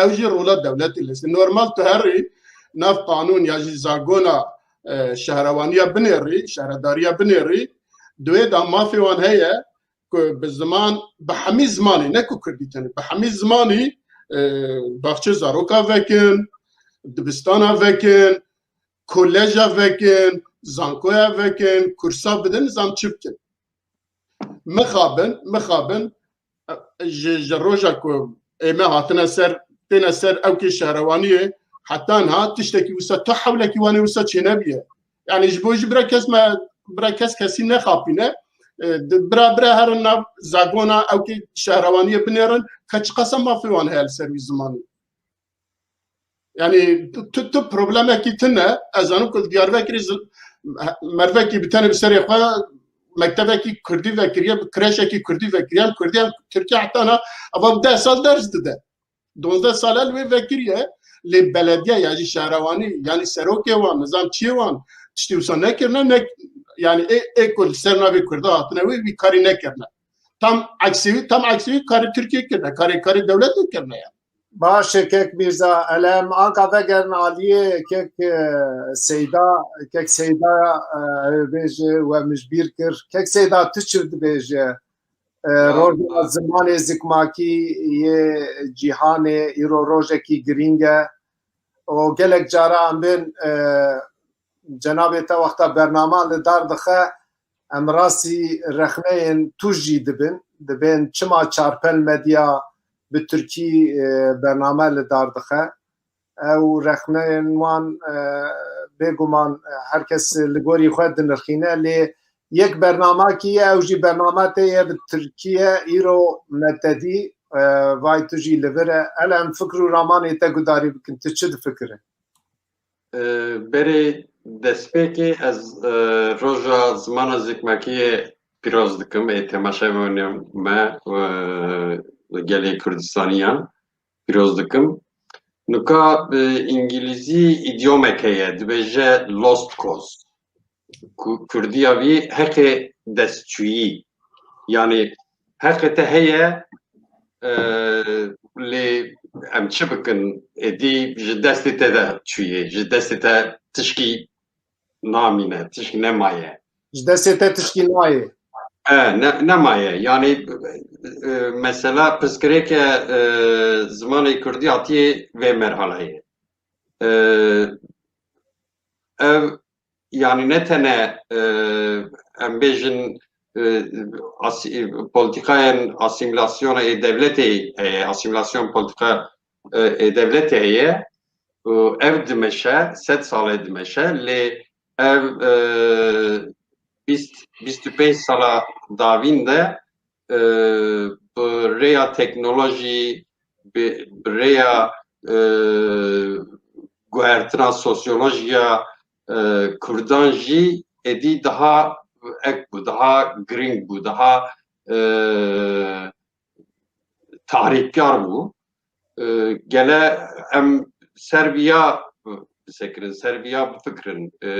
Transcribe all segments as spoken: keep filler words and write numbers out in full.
Ew jî rola dewletê lê. Normal tu herî nav qanûn ya jî zagona, e, şehrewanîya binêrî, şehredariya binêrî, di wê de mafê wan heye ku bi ziman, bi hemî zimanî, ne ku kurdî tenê, bi hemî zimanî, e, baxçe zaroka vekin, dibistana vekin, koleja vekin, zankoya vekin, kursa bidin, nizam çi bikin. Mixabin, mixabin, ji, ji roja ku ême hatine ser, têne ser ewkê şehrewaniyê, heta niha tiştekî wisa, tu hewlekî wanê wisa çênebiye. Yani ji bo jî bira kes me, bira kes kesî nexapîne. E, di-, bira, bira herin nav zagona ewkê şehrewaniyê binêrin, ke çiqasa mafê wan heye li ser wî zimanî. Yani tu, tu, tu problemekî tune, ez zanim ku li Diyarbekirê zi-, mervekî bi tenê bi serê xwe mektebekî kurdî vekiriye, bi kreşekî kurdî vekiriye, em kurdî em tirkî heta na, ava bi deh sal ders dide. Duwazdeh sal e li wê vekiriye, lê belediye ya jî şehrewanî, yani serokê wan, nizam çiyê wan, tiştî wisa nekirine, ne, yani ê, ê ku li ser navê kurda hatine wê, wî karî nekirine. Tam eksî wî, tam eksî wî karê Tirkiyê kirine, karê, karê dewletê kirine yani. Baş e, kek Mîrza. Ele em anka vegerin aliyê kek, e, Seyda, kek Seyda, e, ew ê bêje we min ji bîr kir. Kek Seyda, tu çi dibêje? E, roja zimanê zikmakî yê cîhanê, îro rojekî girîng e. Û gelek cara em bên, e, cenabê te wexta bernama li dar dixe, em rastî rexneyên tûj jî dibin. Dibên çima Çarpel Medya bi tirkî, e, bername li dar dixe. Ew rexneyên wan, e, bêguman, e, her kes li gorî xwe dinirxîne, lê yek bernamakî ye, ew jî bernama te ye bi tirkî ye, îro me te dî, e, vay tu jî li vir e. Ele em fikr û ramanê te gudarî bikin, tu çi difikirin? E, berê destpêkê ez, e, roja zimana zikmakiyê pîroz dikim, ê temaşevanê me, e, gelê Kurdistaniyan pîroz dikim. Nika, e, îngilîzî îdyomek heye, dibêje lost cause. Ku-, kurdiya vî heqê destçûyî. Yanî heqê te heye, e, lê em çi bikin? Êdî ji destê te de çûye, ji destê te tişkî namîne, tişkî nemaye. Ji destê te tişkî nayê. E, ne, nemaye. Yanî, e, mesela pirsgirêke, e, zimanê kurdî hatiye vê merhaleyê. E, ev yani ne tene, e, em bêjin, e, asî-, politikayên asîmîlasyona ê dewletê, e, asîmîlasyon politika, e, ê dewletê heye. Û ev dimeşe, sed sal e dimeşe, lê ev, e, bîst, bîst û pênc sala davîn de, e, bi rêya teknolojî, bi, bi rêya, e, guhertina sosyolojiya, e, kurdan jî êdî daha ek bû, daha girîng bû, daha, e, tahrîbkar bû. E, gele em ser viya bisekirin, ser viya bifikirin, e,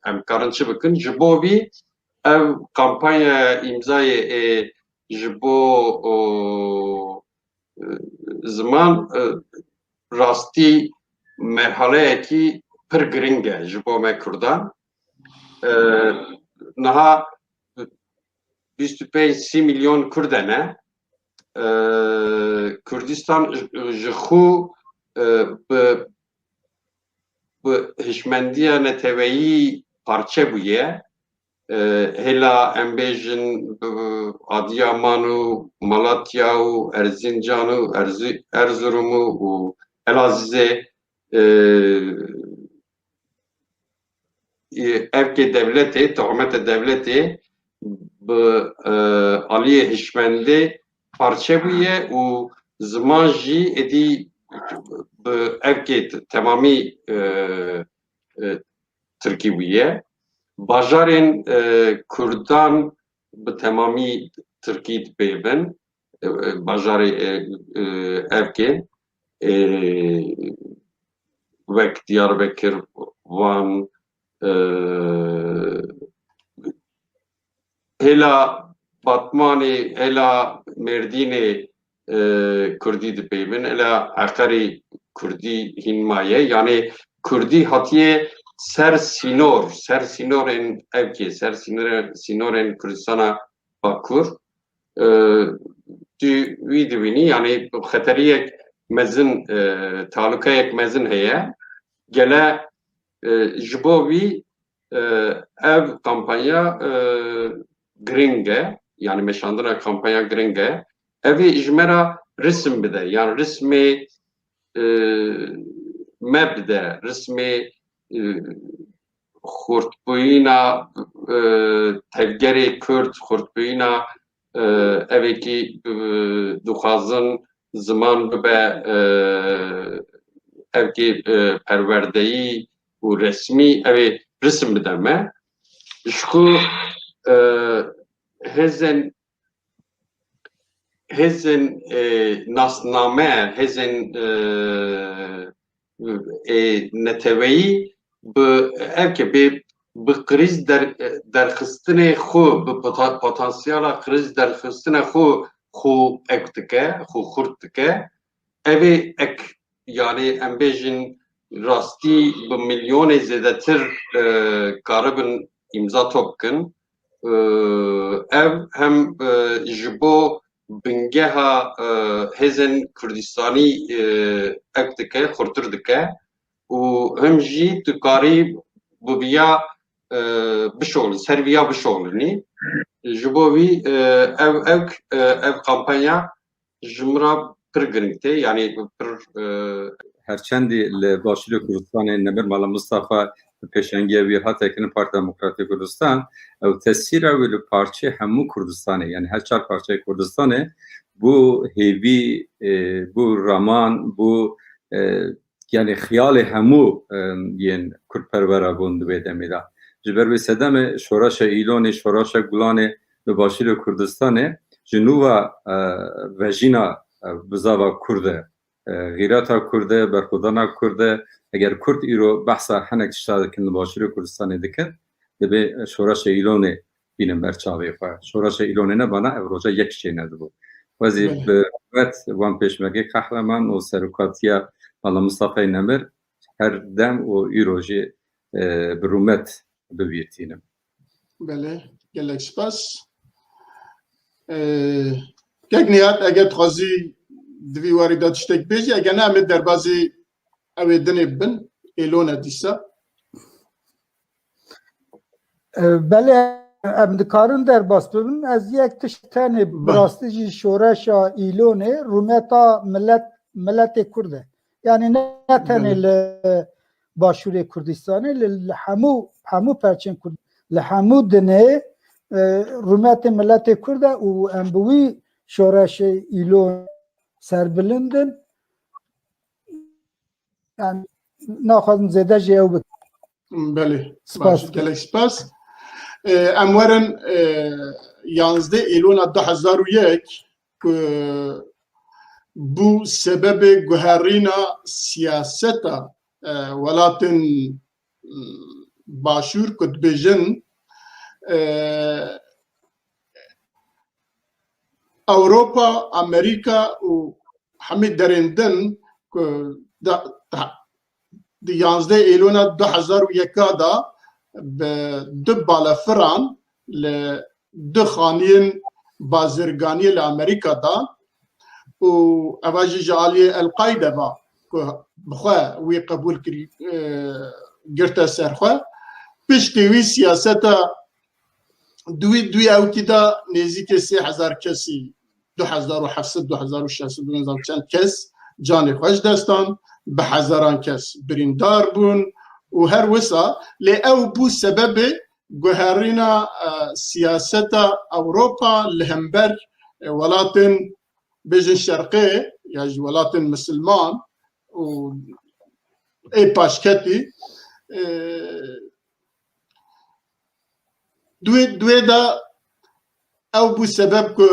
em karin çi bikin? Ji bo vî ev kampanya îmzayê ê ji bo, o, e, ziman, e, rastî merhaleyekî pir giring e ji bo me Kurdan. E, niha bîst û pênc sî milyon Kurd hene. E, Kurdistan ji, ji xwe, e, bi, bi hişmendiya neteweyî parçe bûye. E, hêla em bêjin, e, Adiyaman û Malatya û Erzincan û Erzi-, Erzurum û, û Elazizê, e, e, evkê dewletê, tohmete dewletê bi, e, aliyê hişmendê parçe bûye û ziman jî êdî bi evkê t-, temamî, e, e, tirkî bûye. Bajarên, e, kurdan bi temamî tirkî dipeyivin, e, e, bajarê, e, e, evkê, e, wek Diyarbekir, Van, e, hêla Batmanê, hêla Mêrdînê, e, kurdî dipeyvin. Ela eqerî kurdî hîn maye. Yanî kurdî hatiye ser sînor, ser sînorên evkê, ser sînore-, sînorên Kurdistana Bakur. E, tu wî dibînî, yanî xeteriyek mezin, e, talukeyek mezin heye. Gele, e, ji bo wî, e, ev kampanya, e, giring e, yanî meşandina kampanya giring e. Ev ê ji me re risim bide, yan rismê, e, me bide, rismê, e, xurtbûyîna, e, tevgerê Kurd, xurtbûyîna, e, evekî, e, dixwazin ziman bibe, e, evkê, e, perwerdeyî û resmî, ev ê risim bide me. Ji ku, e, hêzên, hêzên, e, nasname, hêzên, e, ê neteweyî bi, evkê bê, bi krîz der-, derxistinê xwe, bi pota-, potansiyela krîz derxistinê xwe, xwe ek dike, xwe xurt dike. Ev ê ek, yanî em bêjin rastî bi milyonê zêdetir, e, karibin îmza top bikin. E, ev hem, e, ji bo bingeha, e, hêzên Kurdistanî, e, ek dike, xurtir dike û him jî tu karî bi viya, e, bişoxlî, ser viya bişoxlinî. Ji bo vî, e, ev, ev, e, ev kampanya ji min re pir giring tê, yanî pir, e, Her çendî li Başûrê Kurdistanê Nemir Mala Mistefa pêşengiya wî hate kirin Partiya Demokratîk Kurdistan, ew tesîra wî li parçeyê hemû Kurdistanê, yanî her çar parçeyê Kurdistanê bû hêvî, e, bû raman, bû, e, yanî xiyalê hemû, e, yên kurdperwera bûn di wê demê de. Ji ber wê sedemê şoreşa Îlonê, şoreşa Gulanê li Başûrê Kurdistanê ji nû ve, e, vejîna, e, bizava Kurd e, e, xîreta Kurd e, berxwedana Kurd e. Eger Kurd îro behsa hinek tişta dikin li Başûrê Kurdistanê dikin, divê şoreşa Îlonê bînin ber çavê xwe. Şoreşa Îlonê nebana ev roja yek çê nedibû. Xwezî Belê. bi rûmet wan pêşmergê qehreman û serokatiya Mala Mistefayê Nemir her dem û îro jî, e, bi rûmet bibîrtînim. Belê, gelek spas. Ee, Kek Nihat, eger dixwazî di vî warî de tiştek bêjî, eger ne, em ê derbazî ew ê dinê bibin, Êlone dîsa. Ee, belê, em dikarin derbas bibin. Ez yek tişt tenê, Ba. bi rastî jî şoreşa Îlonê rûmeta milet, miletê Kurd e. Yanî ne tenê Belê. li Başûrê Kurdistanê, li, li hemû, hemû perçên Kurd, li hemû dinê, e, rûmetê miletê Kurd e û em bi wî şoreşê Îlon serbilind in. Em naxwazin zêde jî ew bikin. Belê. Spas Baş, dikim. Gelek spas. E, em werin, e, yanzdeh Îlona du hezar û yek ku bû sebebê guherîna siyaseta, e, welatên, e, Başûr ku dibêjin, e, Ewropa, Amerîka û hemî derên din ku da, da, di yanzdeh Êlona du hezar û yeka de bi du balefiran li du xaniyên bazirganiyê li Amerîka de û eva jî ji aliyê El-Qaîde ve ku bi xwe wî qebûl kirî, e, girte ser xwe. Piştî wî siyaseta Di wî, di wî ewkî de nêzîkê sê hezar kesî, du hezar û heft sed, du hezar û şeş sed, nizam çend kes canê xwe ji dest dan, bi hezaran kes birîndar bûn û her wisa lê ew bû sebebê guherîna, e, siyaseta Ewropa li hember, e, welatên bêjin şerqê ya jî welatên misilman û ê paşketî, e, Di wê, di wê de ew bû sebeb ku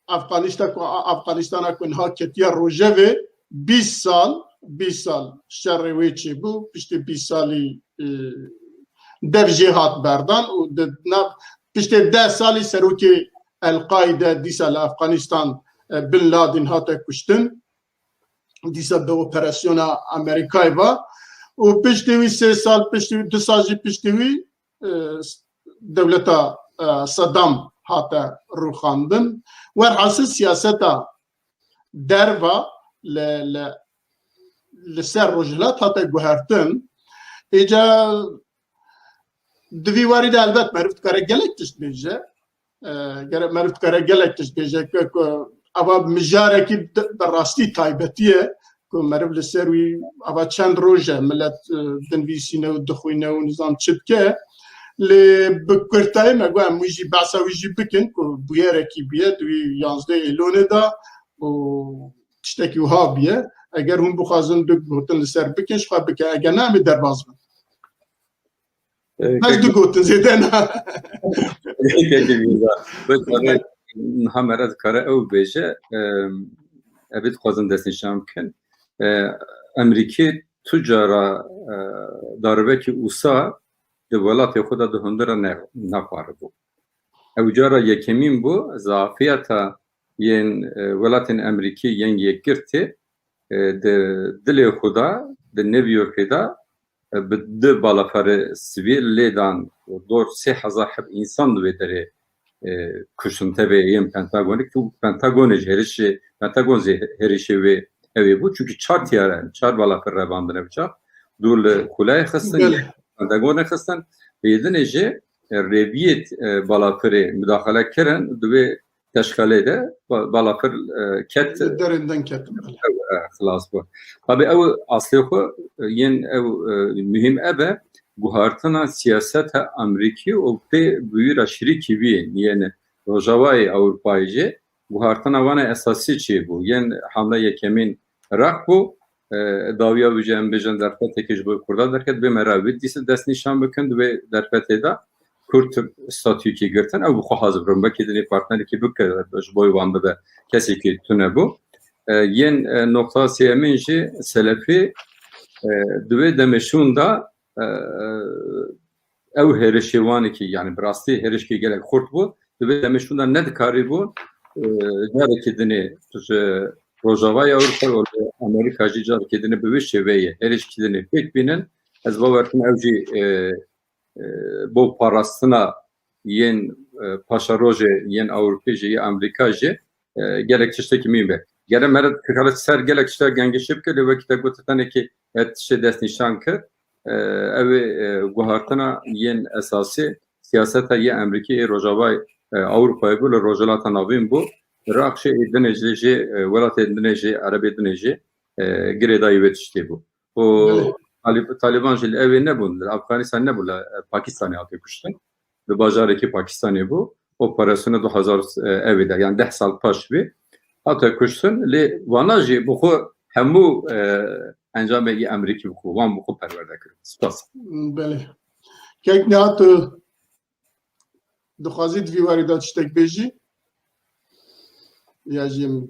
Afganîsta-, ku A-, Afganîstana ku niha ketiye rojevê, bîst sal, bîst sal şerê wê çêbû, piştî bîst salî, e, dev jê hat berdan û di nav, piştê deh salî serokê El-Qaîde dîsa li Afganîstan e, Bin Laden hate kuştin. Dîsa bi operasyona Amerîkayê ve. Û piştî wî sê sal, piştî wî du sal jî piştî wî, e, dewleta, e, Saddam hate rûxandin. Werhasil siyaseta derva li, li, li ser Rojhilat hate guhertin. Îca di vî warî de elbet meriv dikare gelek tişt bêje. E, gere-, meriv dikare gelek tişt bêje ku, ku ava mijarekî di, bi rastî taybetî ye ku meriv li ser wî ava çend roj e, milet, e, dinivîsîne û dixwîne û nizam çi dike. Lê bi kurtayî me got em wî jî behsa wî jî bikin ku bûyerekî bûye di wî yanzdeh Êlonê de û tiştekî wiha bûye. Eger hûn bixwazin du gotin li ser bikin, ji xwe bike. Eger ne, em ê derbas bin. E, Ez kek-, du gotin zêde ne. Kekê Mîrza, bi karê niha mere dikare ew bêje, e, evî dixwazin destnîşan bikin. E, Emerîkî tu cara, e, daribekî usa di welatê xwe de di hundira ne-, nexwaribû. Ew cara yekemîn bû, zafiyeta yên, e, welatên Emerîkî yên yekgirtê, e, di dilê xwe de, di New Yorkê de, e, bi du balaferê sivîl lê dan û dor sê hezar heb însan di wê derê, e, kuştin tevê yên Pentagonê, ku Pentagonê jî hêrişê, Pentagon zî hêrişê wê ew ê bû. Çunkî çar tiyare, çar balafer revandine bi çax. Du li Xuleyê xistin, Belê. Pentagonê xistin. Êdinê jî, e, rêbiyê, e, balaferê mudaxele kirin, di wê teşxelê de ba-, balafir, e, ket. Li derên din ketin, belê. E, xilas bû. Tabi ew aslê xwe, e, yên ew, e, muhîm ev e, guhartina siyaseta Amerîkî û pê bûyî re şirîkî wî yên Rojavayê Ewropayê jî guhartina wan e esasî çêbû. Yên hamle yekemîn Iraq bû. E, dawiya wî jî em bêjin derfetekê ji bo Kurda derket. Divê me re wî dîsa destnîşan bikin. Di wê derfetê de Kurd statûyekê girtin. Ew bi xwe hazir bûn. Belkî dinê partnerekî bike ji bo wan bibe. Kesekî tune bû. E, yên, e, noqta sêyemîn jî Selefî, e, di wê demê şûn de, e, ew hêrişê wanekî, yani bi rastî hêrişkî gelek xurt bû. Di vê demê şûn de nedikarîbû, e, carekî dinê ji Rojavayê Ewropa û li Amerîka jî carekî dinê bi wê şêveyê hêrişkî dinê pêk bînin. Ez bawer dikim ew jî, e, e, bo parastina yên, e, paşerojê yên Ewropê jî, yê Amerîka jî, e, gelek tiştekî mîn be. Gere mere dikare ser gelek tiştek gengişî bike, lê wekî te got tenekî her tiştê destnîşan kir. E, ew ê, e, guhartina yên esasî siyaseta yê Amerîkî ê Rojavayê, e, Ewropayê bû, li Rojhilata Navîn bû. Iraq jî ê dinê jî, jî, e, welatê dinê jî, Erebê dinê jî, e, girêdayî wê tiştê bû. Û Belê. Talib-, Taliban jî li ew ê nebûn, li Afganistan nebû, li, e, Pakistanê hate kuştin. Li bajarekî Pakistanê bû. Operasyona du hezar, e, ew ê de, yani deh sal paş vê hate kuştin. Lê wana jî bi xwe hemû, e, encamê yê Amerîkî bi xwe, wan bi xwe perwerde kirin. Spas. Belê. Kek Nihat, tu dixwazî di vî warî de tiştek bêjî? Ya jî em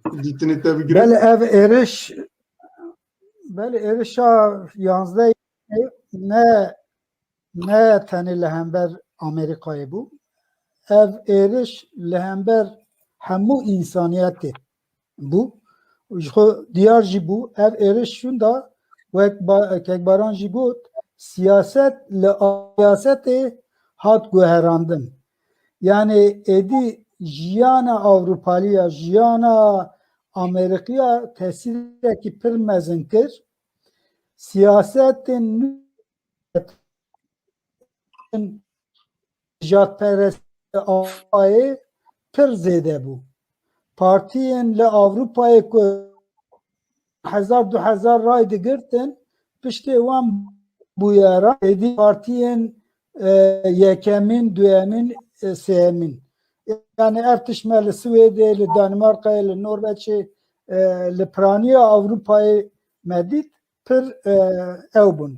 dîtinê te bigirin? Belê, ev êriş, belê, êrişa yanzdeh ne, ne tenê li hember Amerîkayê bû. Ev êriş li hember hemû însaniyetê bû. Ji xwe diyar jî bû. Ev êriş şûnda wek Ba-, Kekbaran jî got, siyaset li a-, siyasetê hat guherandin. Yani êdî jiyana Ewropaliya, jiyana Amerîkiya tesîrekî pir mezin kir. Siyasetên nû nijadperestî Ewropayê pir zêde bû. Partiyên li Ewropayê ku hezar du hezar ray digirtin, piştê wan bûyera êdî partiyên, e, yekemîn, duyemîn, e, sêyemîn. Yani ev tişt me li Swêdê, li Danimarkayê, li Norveçê, e, li piraniya Ewropayê me dît. pir, e, ew bûn.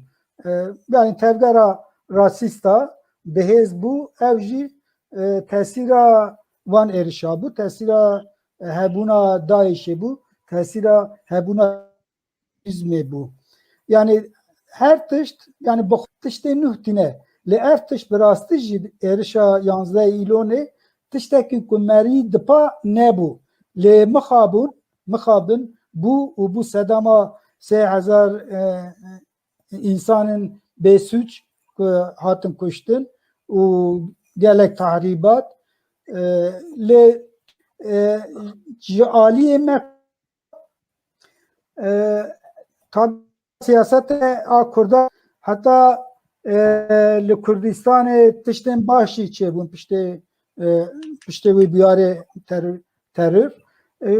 E, yani tevgera rasîsta bihêz bû, ew jî, e, tesîra van êrişa bû, tesîra, e, hebûna DAIŞê bû, tesîra hebûna terorizmê bû. Yani her tişt, yani bi xwe tiştê nuh tîne. Lê ev tişt bi rastî jî êrişa yanzdeh Îlonê tiştekî ku merî dipa nebû. Lê mixabûn, mixabin bû û bû sedema sê hezar, e, însanên bêsûc ku hatin kuştin û gelek tahrîbat, e, lê, e, ji aliyê me, e, tabi siyasete a Kurda heta, e, li Kurdistanê tiştên baş jî çêbûn piştê, e, piştê wî biyarê teror, teror. E,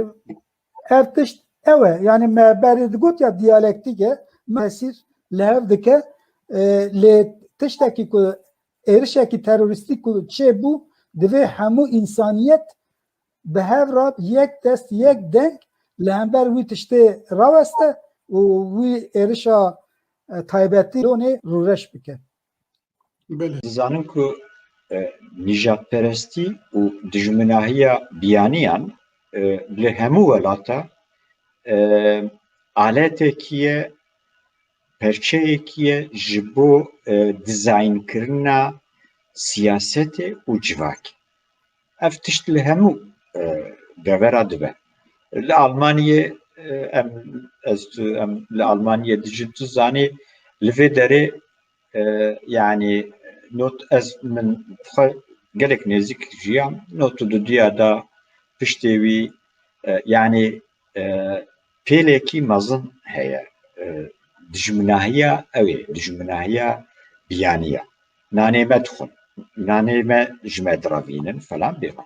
ev tişt ew e. Yani me berê digot ya diyalektîk e, me tesîr li hev dike. E, lê tiştekî ku êrişekî terorîstîk ku çêbû, divê hemû însaniyet bi hev re yek dest, yek deng li hember wî tiştê raweste û wî êrişa, e, taybetî Lêlûnê rûreş bike. Belê. Dizanin ku, e, nîjadperestî û dijminahiya biyaniyan, e, li hemû welata, e, aletekî ye, perçeyekî ye ji bo, e, dizaynkirina siyasetê û civakê. Ev tişt li hemû, e, devera dibe. Li Almanyê, e, em, ez, em li Almanyê dijîm, tu zanî, li vê derê, e, yanî not ez min xwe gelek nêzîk jiyam, not û dudiya da piştê wî, e, yanî, e, pêlekî mezin heye. E, dijminahiya ew ê, dijminahiya biyaniya. Nanê me dixwin, nanê me ji me direvînin falan bêvan.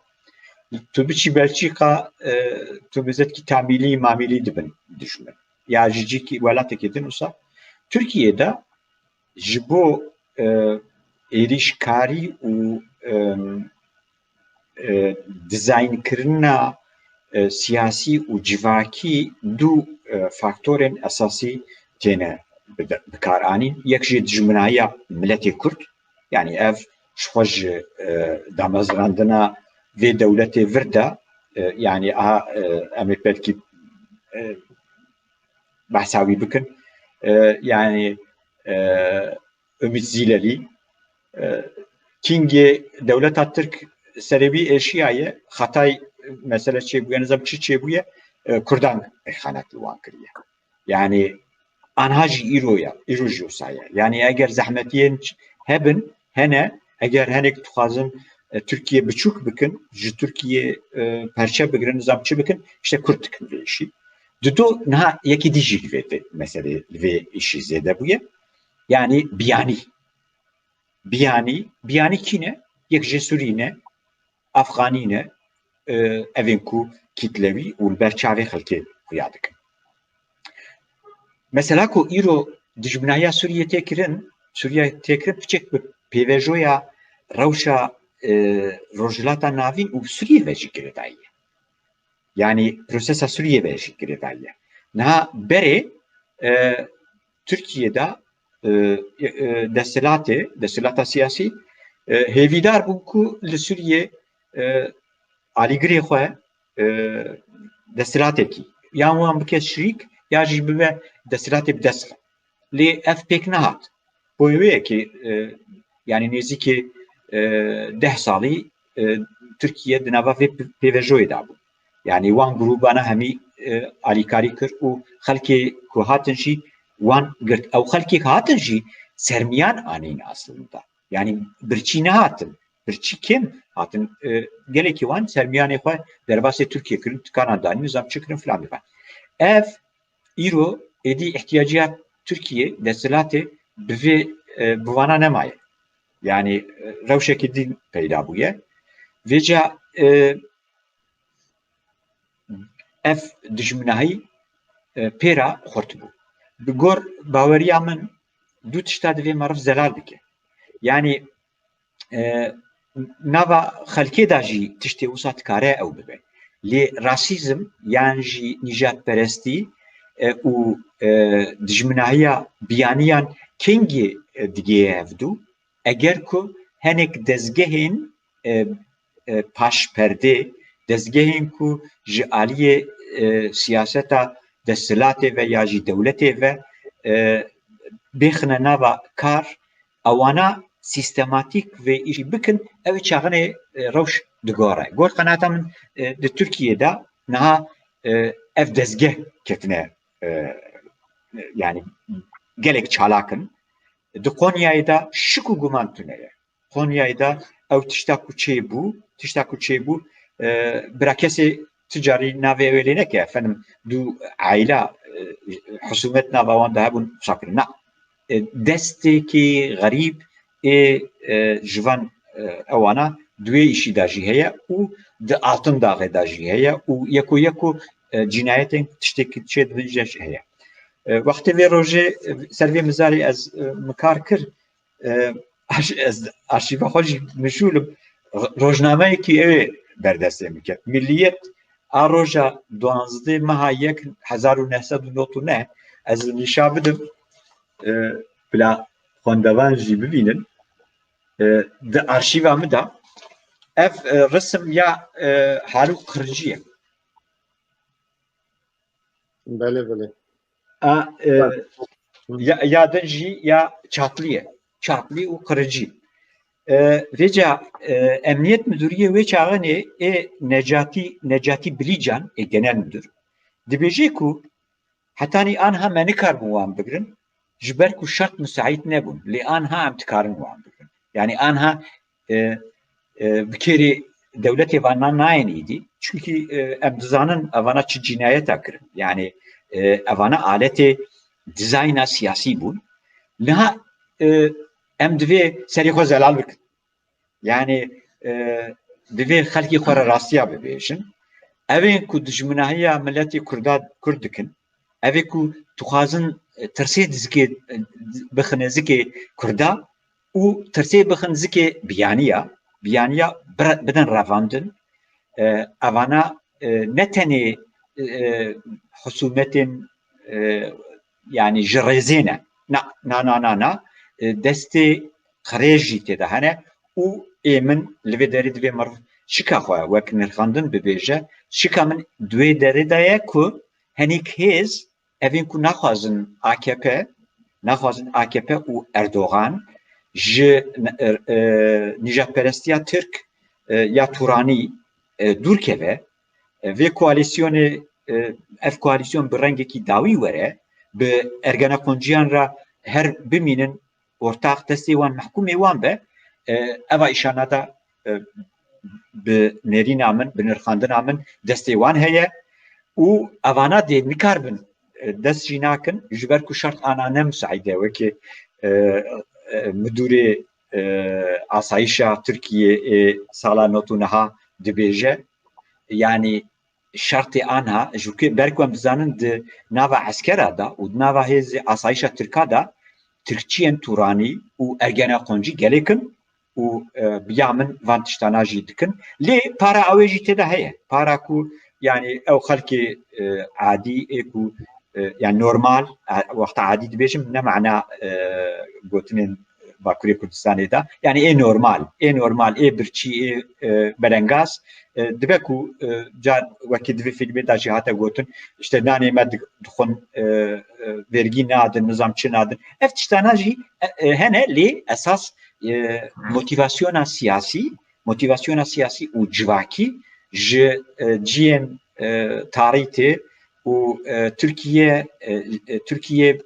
Tu biçî Belçîka, e, tu bi zetkî tamîlî mamîlî dibin dijmin. Ya ji cîkî welatekî din wisa. Tirkiyê de ji bo, e, êrîşkarî û, e, e, dizaynkirina, e, siyasî û civakî du, e, faktorên esasî têne bide-, bikaranîn. Yek jî dijminahiya miletê Kurd, yanî ev ji xwe ji, e, damezrandina vê dewletê vir de, e, yanî aha, e, em ê belkî, e, behsa wî bikin. E, yanî, e, Ümit Zîlelî, e, kîngê dewleta Tirk serê wî êşiyaye, xetay mesele çêbûye, nizam çi çêbûye, e, Kurdan îxanet li wan kiriye. Yanî anha jî îro ya, îro jî wisa ye. Yanî eger zehmetiyên ç-, hebin, hene, eger henek dixwazin, e, Tirkiye biçûk bikin, ji Tirkiye, e, perçe bigirin, nizam çi bikin, işte Kurd dikin vê işî. Dido niha yekî dî jî li vê te-, meselê, li vê işî zêde bûye. Yanî biyanî. Biyanî, biyanî kî ne? Yek jê Sûrî ne, Afxanî ne, e, evên ku kîtlewî û li ber çavê xelkê xuya dikin. Mesela ku îro dijminahiya Sûriyê tê kirin, Sûriye tê kirin piçek bi pêvejoya rewşa, e, Rojhilata Navîn û Sûriyê ve jî girêdayî ye. Yanî prosesa Sûriyê ve jî girêdayî ye. Niha berê, e, Tirkiyê de, e, e, desthilatê, desthilata siyasî, e, hêvîdar bûn ku li Sûriyê, e, alîgirê xwe, e, desthilatekî, yan wan bike şirîk, ya jî bibe desthilatê bi dest xwe. Lê ev pêk nehat. Bo wê yekê, e, yanî nêzîkê, e, deh salî, e, Tirkiye di nava vê p-, pêvejoyê de bû. Yanî wan grûbana hemî, e, alîkarî kir û xelkê ku hatin jî wan girt. Ew xelkê ku hatin jî sermiyan anîn aslında. Yanî birçî nehatin. Birçî kêm hatin. E, gelekî wan sermiyanê xwe derbasê Tirkiye kirin, tikana danîn, nizam çi kirin filan bivan. Ev îro êdî ihtiyaciya Tirkiye, desthilatê bi vê, e, bi vana nemaye. Yanî, e, rewşekî din peyda bûye. Vêca, e, ev dijminahî, e, pê re xurt bû. Bi gor baweriya min du tişta divê meriv zelal bike. Yanî, e, nava xelkê de jî tiştê wisa dikare ew bibe. Lê rasîzm yan jî nîjadperestî, e, û, e, dijminahiya biyaniyan kengê, e, digihê hevdû? Eger ku henek dezgehên, e, e, paşperdê, dezgehên ku ji aliyê, e, siyaseta desthilatê ve ya jî dewletê ve, e, bêxine nava kar, ewana sîstematîk vê îşî bikin, ew çaxinê, e, rewş digore. Gor qenata min, e, di Tirkiyê de Niha e, ev dezgeh ketine e, yani gelek çalak in. Di Konyayê de şik û guman tune ye. Konyayê de ew tişta ku çêbû, tişta ku çêbû, e, bira kesê ti carî navê ew ê lê neke, efendim, du aîla, e, husûmet nava wan de hebûn, wisa kirin. Na, e, destekî xerîb ê, e, ji van, e, ewana di wê îşî de jî heye û di Altindaxê de jî heye û yeko yeko, e, cînayetên tiştê ku çêdibin jî heye. E, wextê vê rojê, e, ser vê mizarê ez, e, min kar kir, e, arş-, ez arşîva xwe jî mijûl im. Ro-, rojnameyekî ew ê berdestê min ket. Milliyet a roja duwazdeh meha yek hezar û neh sed û nod û neh, ez li nîşa bidim, e, bila xwendevan jî bibînin. E, di arşîva min de ev, e, risim ya, e, Halûk Qiricî ye. Belê, belê. A, e, ya, ya din jî ya Çatlî ye. Çatlî û Qiricî. E, vêca, e, Emniyet Müdüriyê wê çaxanê ê Necatî, Necatî Bilîcan ê Genel Müdür dibêje ku hetanî anha me nikaribûn wan bigrin, ji ber ku şert misaît nebûn. Lê anha em dikarin wan bigrin. Yani anha, e, e, bi kêrê dewletê vana nayên êdî. Çunkî, e, em dizanin evana çi cînayeta kirin. Yani, e, evana aletê dizayna siyasî bûn. Niha, e, em divê serê xwe zelal bikin. Yani, e, divê xelkê xwe re rastiya bibêjin. Evên ku dijminahiya miletê Kurda, Kurd dikin, evê ku dixwazin, e, tirsê zikê, e, bixine zikê Kurda û tirsê bixin zikê biyaniya, biyaniya bire-, bidin revandin. E, evana, e, ne tenê, e, husûmetên, e, yani ji rêzê ne. Na, na, na, na, na. E, destê qirêj jî tê de hene û ê min li vê derê divê meriv şika xwe wek nirxandin bibêje. Şika min di wê derê de ye ku henîk hêz, evên ku naxwazin A K P, naxwazin A K P û Erdogan ji, e, e, nîjadperestiya Tirk, e, ya Turanî, e, dûr keve. E, vê koalîsyonê, e, ev koalîsyon bi rengekî dawî were, bi Ergenekonciyan re her bimînin, ortax destê wan, mehkûmê wan be, e, eva îşana da, e, bi nêrîna min, bi nirxandina min destê wan heye û evana dê nikaribin, e, dest jî nakin, ji ber ku şert ana ne misaîd e, wekî, e, e, midûrê, e, asayişa Tirkiyê ê sala nod û neha dibêje, yani şertê anha, ji ku ber ku em dizanin di nava eskera de û di nava hêzê asayişa Tirka de, Tirkçiyên Turanî û Ergenekoncî gelêk in û, e, bi ya min van tiştana jî dikin. Lê para ew ê jî tê de heye. Para ku, yani ew xelkê, e, adî ê ku, e, yani normal, e, wexta adî dibêjim, ne mana, e, gotinên Bakurê Kurdistanê de. Yani ê normal, ê normal, ê birçî, ê, e, belengaz, e, dibe ku, e, car wekî di vê fîlmê de jî hate gotin, işte nanê me di-, dixwin, e, e, vergî nadin, nizam çi nadin. Ev tiştana jî, e, e, hene, lê esas, e, motivasyona siyasî, motivasyona siyasî û civakî ji, e, ciyên, e, tarî tê û, e, Tirkiye, e, e, Tirkiye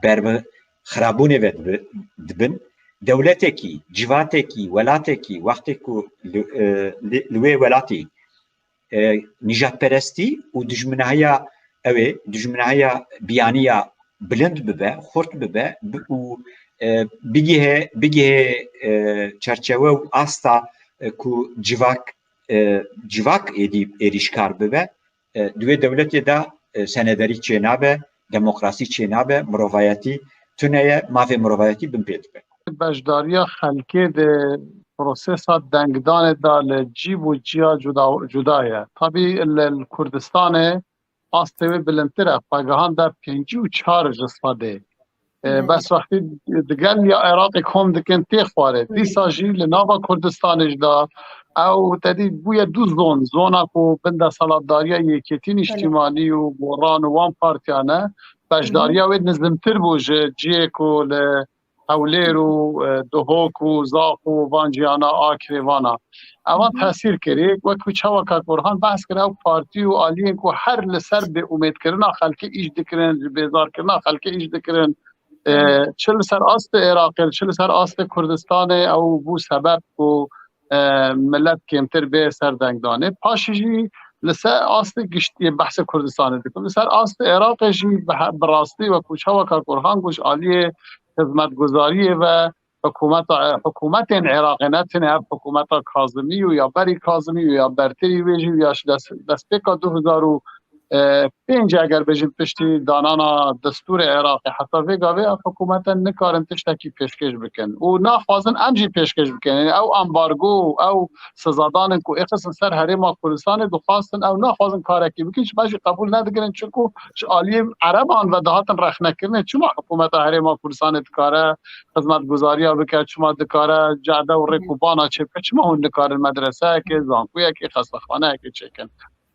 berbi xirabûnê ve dibi-, dibin. Dewletekî, civatekî, welatekî, wextê ku li, e, li, li wê welatî, e, nîjadperestî û dijminahiya ew ê, dijminahiya biyaniya bilind bibe, xurt bibe, bi-, û, e, bigihê, bigihê, e, çerçewe û asta, e, ku civak, e, civak êdî êrîşkar bibe, e, di wê dewletê de, e, senederî çênabe, demokrasî çênabe, mirovayetî tune ye, mafê mirovayetî bin pê dibe. Beşdariya xelkê di prosesa dengdanê de li cî bo ciya cuda, cuda ye. Tabî li, li Kurdistanê astê wê bilindtir e, xwegihan de pêncî û çar ji sedê. E, bes wextî digel ya Iraqê kom dikin tê xwarê. Dîsa jî li nava Kurdistanê jî de ew tedî bûye du zon. Zona ku bin desthilatdariya Yekêtî Nîştîmanî û Goran û wan partiyan e, beşdariya wê nizimtir bû ji cihê ku li Hewlêr û, e, Duhok û Zax û van ciyana, Akirê vana. Evan tesîr kirî, wekî çawa Kak Orhan behs kir, ew partî û aliyên ku her li ser bêumêdkirina xelkê îş dikirin, ji bêzarkirina xelkê îş dikirin, e, çi li ser astê Iraqê, çi li ser astê Kurdistanê, ew bû sebeb ku, e, milet kêmtir bê ser dengdanê. Paşî jî li ser astê giştiyê behsê Kurdistanê dikim. Li ser astê Iraqê jî bi he-, bi rastî wekî çawa Kak Orhan got, ji aliyê xizmetguzariyê ve hikûmeta, hikûmetên Iraqê, ne tenê ev hikûmeta Kazimî û ya berî Kazimî û ya bertirî wê jî û ya ji dest, destpêka du hezar û pênc, eger bêjin piştî danana destûrê Iraqê, heta vê gavê ev hikûmete nikarin tiştekî pêşkêş bikin û naxwazin em jî pêşkêş bikin. Yanî ew ambargo û ew sizadanên ku êxistin ser Herêma Kurdistanê dixwastin, ew naxwazin karekî bikin, ji me jî qebûl nedikirin, çunku ji aliyê Ereban ve dihatin rexnekirinê. Çima hikûmeta Herêma Kurdistanê dikare xizmetguzariya bike, çima dikare cade û rêk û bana çêbike, çima hûn nikarin medreseyekê, zankuyekê, xestexaneyekê çêkin?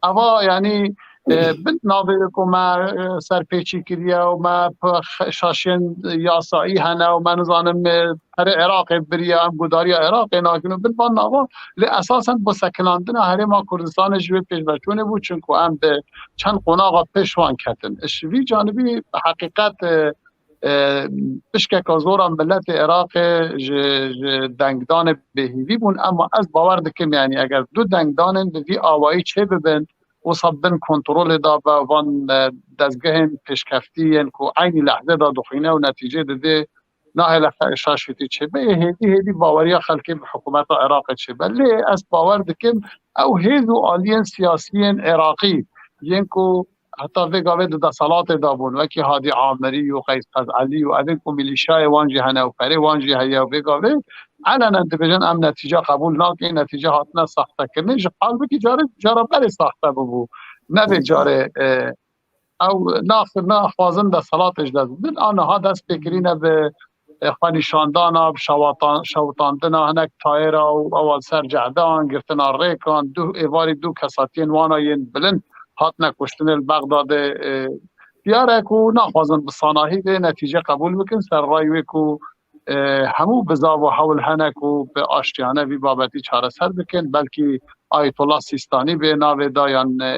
Eva, yanî, e, bin navê ku me, e, serpêçî kiriye û me p-, x-, şaşiyên yasayî hene û me nizanim, e, perê Iraqê biriye, em gudariya Iraqê nakin û bin van nava, lê esasen bo sekinandina Herêma Kurdistanê ji wê pêşveçûnê bû, çunku em bi çend qonaxa pêş wan ketin. Ji vî canibî heqîqet, e, e, pişkeka zor a miletê Iraqê ji, ji dengdanê bêhîvî bûn, ema ez bawer dikim, yanî eger du dengdanên bi vî awayî çêbibin, wisa bin kontrolê de be, van, e, dezgehên pêşkeftî yên ku eynî lehzê de dixwîne û netîcê didê, nahêle fe-, şaşîtî çêbe, ê hêdî hêdî baweriya xelkê bi hikûmeta Iraqê çêbe. Lê ez bawer dikim, ew hêz û aliyên siyasiyên Iraqî yên ku heta vê gavê di deselatê de bûn, wekî Hadî Amirî û Qeys Qez'elî û evên ku milîşyayê wan jî hene û perê wan jî heye û vê gavê elenen dibêjin, em netîce qebûl nakin, netîce hatine saxtekirinê, ji halbikî carê, cara berê saxte bibû. Ne vê carê, e, ew nax-, naxwazin deselatê ji dest bidin. A niha dest pê kirîne bi, e, xwenîşandana, bi şewatan-, şewitandina hinek tayêra û ewa ser cehdan, girtina rêkan, du êvarî du kesatiyên wana yên bilind hatine kuştinê li Bexdadê. E, diyar e ku naxwazin bi sanahî vê netîce qebûl bikin, ser rayê wê ku, e, hemû bizav û hewl hene ku bi aştiyane vî babetî çareser bikin. Belkî Ayetullah Sîstanî bê navê da yan, e,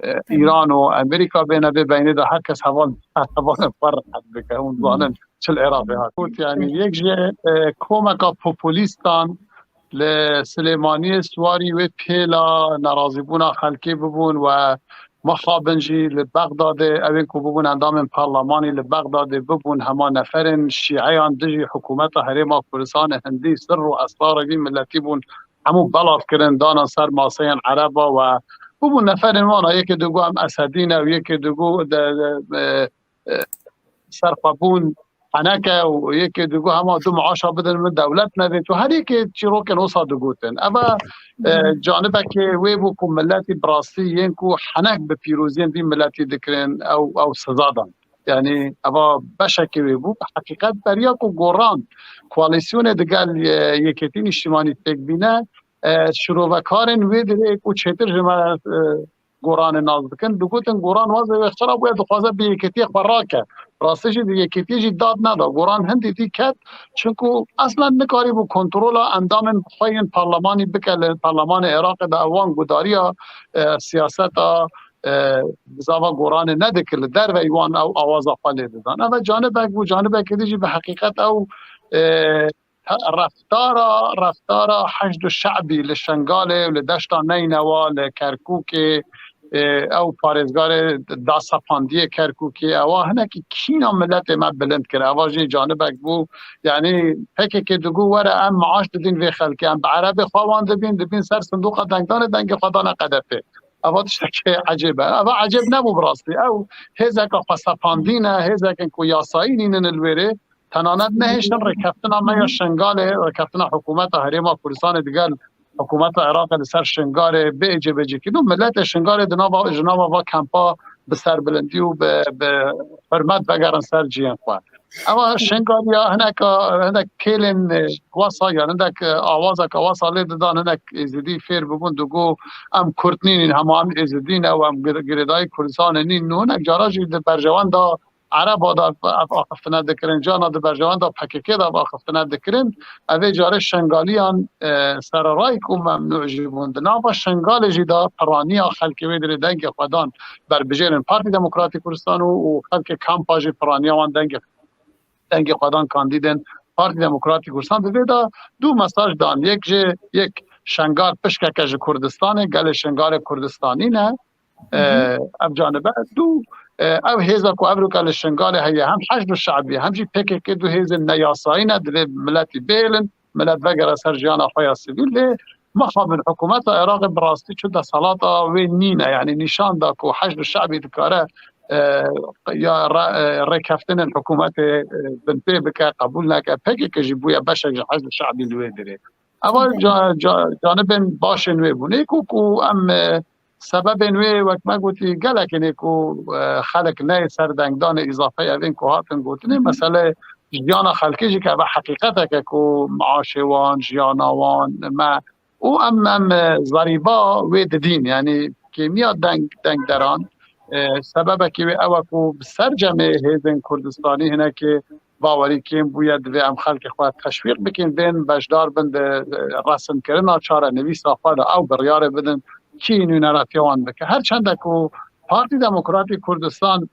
e, Îran û Amerîka bêne vê beynê de her kes heval, hevalên xwe rehet bike. Hûn dizanin çi li Iraqê hat. Got, yanî yek ji, e, komeka populîstan li Silêmaniyê siwarî wê pêla nerazîbûna xelkê bibûn we mixabin jî li Bexdadê, ewên ku bibûn endamên parlamanî li Bexdadê bibûn, hema neferên şîeyan dijî hikûmeta Herêma Kurdistanê hindî sir û esrarê vî miletî bûn, hemû belav kirin, dana ser maseyên Ereba we bûbûn neferên wana, yekê digo em Esedî ne û yekê digo de, de, e, e, serxwebûn heneke û yekê digo hema du maaşa bidin min dewlet nedê. Tu her yekê çîrokên wisa digotin. Eva, e, canibekê wê bû ku miletî bi rastî yên ku henek bi pîroziyên vî miletî dikirin ew, ew siza dan. Yanî eva beşekê wê bû. Bi heqîqet beriya ku Goran koalîsyonê digel, e, Yekêtî Nîştîmanî pêk bîne, e, şirovekarên wê dirê ku çêtir ji me, e, Goranê nas dikin, digotin Goran wazê wê xira bûye, dixwaze bi yekêtiyê xwe rake. Rastî jî di yekêtiyê jî dad neda. Goran hindî dî ket, çunku eslen nikarîbû kontrola endamên xwe yên parlamanî bike li parlamanê Iraqê de, ew wan gudariya, e, siyaseta, e, bizava Goranê nedikir, li derveyî wan ew awaza xwe lê didan. Ev e canibek bû, canibekê dî jî bi heqîqet ew, e, reftara, reftara Heşd û Şe'bî li Şengalê û li Deşta Neynewa, li Kerkûkê, e, ew parêzgarê dasepandiyê Kerkûkê, ewa hinekî kîna miletê me bilind kir. Ewa jî canibek bû. Yanî P K K digo were em maaş didin vê xelkê, em bi erebê xwe wan dibîn, dibîn ser sindoqa dengdanê, dengê xwe dane Q D P. Eva tiştekî ecêb e. Eva ecêb nebû bi rastî. Ew hêzeke xwesepandî ne, hêzekin ku yasayî nînin li wêrê, tenanet nehêştin rêkeftina me ya Şingalê, rêkeftina hikûmeta Herêma Kurdistanê digel hikûmeta Iraqê li ser Şingalê bê cêbecî kirin û miletê Şingalê di nava, ji nava va kempa bi serbilindî û bi, bi hurmet vegerin ser cihên xwe. Ewa Şingaliya hineka, hinek kêlên, e, wasa, yan hinek, e, awazeke wasa lê didan, hinek Êzidî fêr bibûn, digo, em Kurd nînin, hema em Êzidî ne û em gir-, girêdayî Kurdistanê nîn. Û hinek cara jî di berjewenda Ereba de ev axiftina dikirin, cana di berjewenda P K K de ev axiftina dikirin, evê carê Şengaliyan, e, sererayî ku memnû jî bûn. Di nava Şengalê jî de piraniya xelkê wê dirê dengê xwe dan berbijêrên Partî Demokratîk Kurdistan û, û xelkê kampa jî piraniya wan dengê, dengê xwe dan kandîdên Partî Demokratîk Kurdistan. Di vê de du mesaj dan. Yek jê, yek Şengal pişkeke ji Kurdistanê, gelê Şengalê Kurdistanî ne. Hı hı. E, ev canibe. Du, e, ev hêza ku evroka li Şengalê heye, hem Heşd û Şe'bî, hem jî P K K, du hêzên neyasayî ne, divê miletî bihêlin, milet vegere ser jiyana xwe ya sivîl. Lê mixabin hikûmeta Iraqê bi rastî çi deselata wê nîne. Yanî nîşan da ku Heşd û Şe'bî dikare, e, ya re-, e, rêkeftinên hikûmetê, e, binpê bike, qebûl neke. P K K jî bûye beşek ji Heşd û Şe'bî li wê dirê. Eva Evet. ca-, ca-, canibên başên wê bûne ku, ku em, e, sebebên wê, wek me gotî, gelekên ê ku, e, xelk neyê ser dengdanê îzafeyê evên ku hatin gotinê, Hı hı. mesele jiyana xelkê jî ke eve heqîqeteke ku maaşê wan, jiyana wan, me û em, em, e, zerîba wê didîn, yanî kêmiya deng, dengderan, e, sebebekî wê ew e ku bi sercemê hêzên Kurdistanî hinekê bawerî kêm bûye, divê em xelkê xwe teşwîq bikin, bên beşdar bin di, e, resimkirina çarenivîsa xwe de, ew biryarê bidin kî nûneratiya wan bike. Her çende ku Partî Demokratîk Kurdistan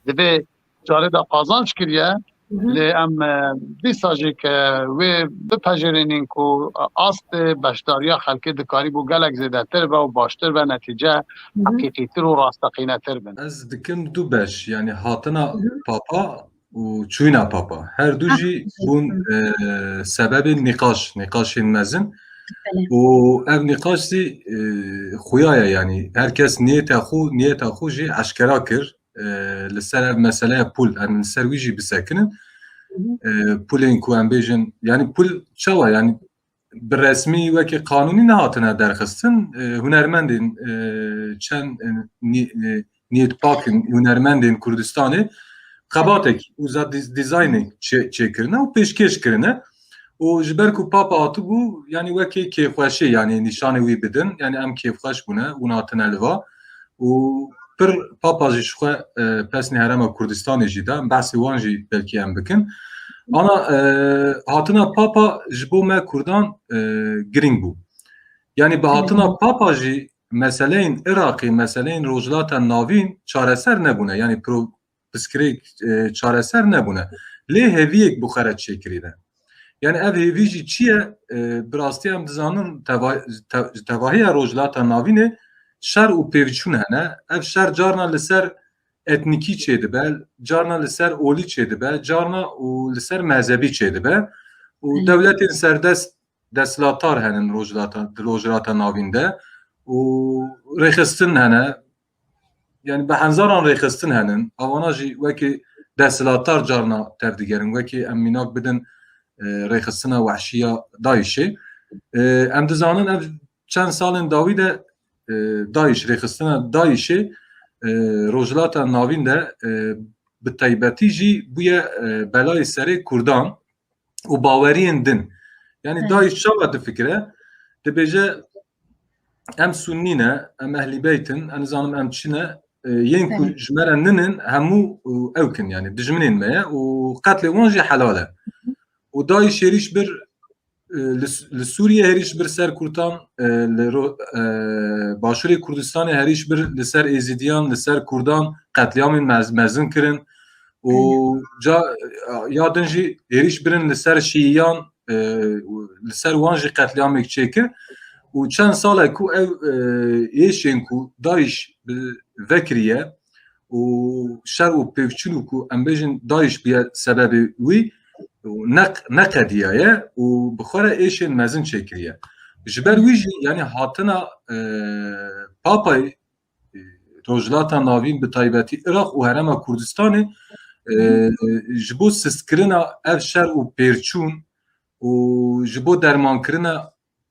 divê carê de qazanç kiriye, Hı hı. lê em, e, dîsa jî ke wê bipejirînin ku astê beşdariya xelkê dikarîbû gelek zêdetir be û baştir be, netîce Hı hı. heqîqîtir û rasteqînetir bin. Ez dikim du beş, yanî hatina Hı hı. Papa û çûyîna Papa. Her du Ah, jî teşekkür bûn, ederim. e, sebebên nîqaş, nîqaşên mezin. Belê. Û ev nîqaş zî, e, xuya ye, yanî her kes niyeta xwe, niyeta xwe jî eşkera kir. E, li ser ev meseleya pûl, em li ser wî jî bisekinin. Hı hı. E, pûlên ku em bêjin, yanî pûl çawa, yanî bi resmî wekî qanûnî nehatine derxistin, e, hunermendên, e, çend, e, nî-, e, niyetpak in, hunermendên Kurdistanê xebatek û za diz-, dîzaynek çê-, çêkirine û pêşkêş kirine. Û ji ber ku Papa hatibû, yanî wekî kêfxweşî, yanî nîşanê wî bidin, yanî em kêfxweş bûne, hûn hatine li va. Û pir Papa jî ji xwe, e, pesnê Herêma Kurdistanê jî da, em behsê wan jî belkî em bikin. Ana, e, hatina Papa ji bo me Kurdan, e, girîng bû. Yanî bi hatina Hı. Papa jî meseleyên Iraqê, meseleyên Rojhilata Navîn çareser nebûne. Yanî pro-, pirsgirêk, e, çareser nebûne. Lê hêviyek bi xwe re çêkirî ne. Yanî ev hêvî jî çi ye? E, bi rastî em dizanin teva-, te-, tevahiya Rojhilata Navînê şer û pêvçûn hene. Ev şer carna li ser etnîkî çêdibe, carna li ser olî çêdibe, carna û li ser mezhebî çêdibe. Û Hı. dewletên serdest desthilatdar henin Rojhilata, di Rojhilata Navîn de û rêxistin hene. Yanî bi henzaran rêxistin henin. Avana jî wekî desthilatdar carna tevdigerin. Wekî em mînak bidin, e, rêxistina wehşî ya DAIŞê. E, em dizanin ev çend salên dawî de, e, DAIŞ, rêxistina DAIŞê, e, Rojhilata Navîn de, e, bi taybetî jî bûye, e, belayê serê Kurdan û baweriyên din. Yanî Hı. DAIŞ çawa difikire? Dibêje, em Sunnî ne, em Ehlî Beyt in, em nizanim em çi ne, e, yên ku Hı. ji me re ninin, hemû, e, ew kin, yanî dijminên me ye û qetlê wan jî helal e. Û DAIŞ êrîş bir, e, li, li Sûriye êrîş bir ser Kurdan, e, li ro-, e, Başûrê Kurdistanê êrîş bir li ser Êzîdiyan, li ser Kurdan qetlîamên mez-, mezin kirin. Û Hı. ca, ya din jî êrîş birin li ser Şîiyan, e, li ser wan jî qetlîamek çêkir. Û çend sal e ku ew, e, êşên ku DAIŞ bi vekiriye û şer û pêvçûn û ku em bêjin DAIŞ bûye sebebê wî û ne, neqediyaye û bi xwe re êşên mezin çêkiriye. Ji ber wî jî, yanî hatina, e, Papayê, e, Rojhilata Navîn, bi taybetî Iraq û Herêma Kurdistanê, e, ji bo sistkirina ev şer û pêrçûn û ji bo dermankirina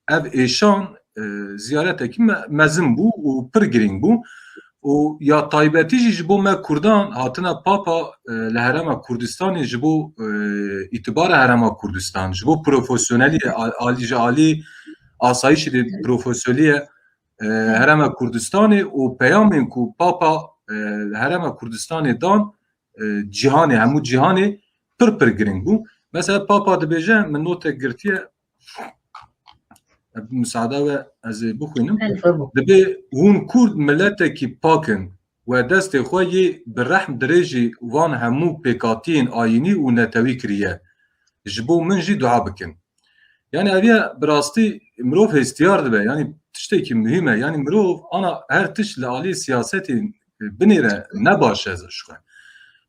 ev êşan, e, ziyaretekî me-, mezin bû û pir girîng bû. Û ya taybetî jî ji bo me Kurdan hatina Papa, e, li Herêma Kurdistanê ji bo, e, îtibara Herêma Kurdistan, ji bo profesyoneliyê, a-, alî ji alî asayîşê de profesyoneliyê, e, Herêma Kurdistanê û peyamên ku Papa e, li Herêma Kurdistanê dan, e, cîhanê, hemû cîhanê pir pir giring bû. Mesela Papa dibêje, min notek girtiye, e, bi misada we ez ê bixwînim. Belê. Dibê hûn Kurd miletekî pak in, we destê xwe yê bi rehm dirêjî van hemû pêkhatiyên ayînî û netewî kiriye. Ji bo min jî dua bikin. Yani ev ya bi rastî mirov hestiyar dibe. Yani tiştekî muhîm e. Yani mirov ana her tişt li alî siyasetê binêre ne baş e ji xwe.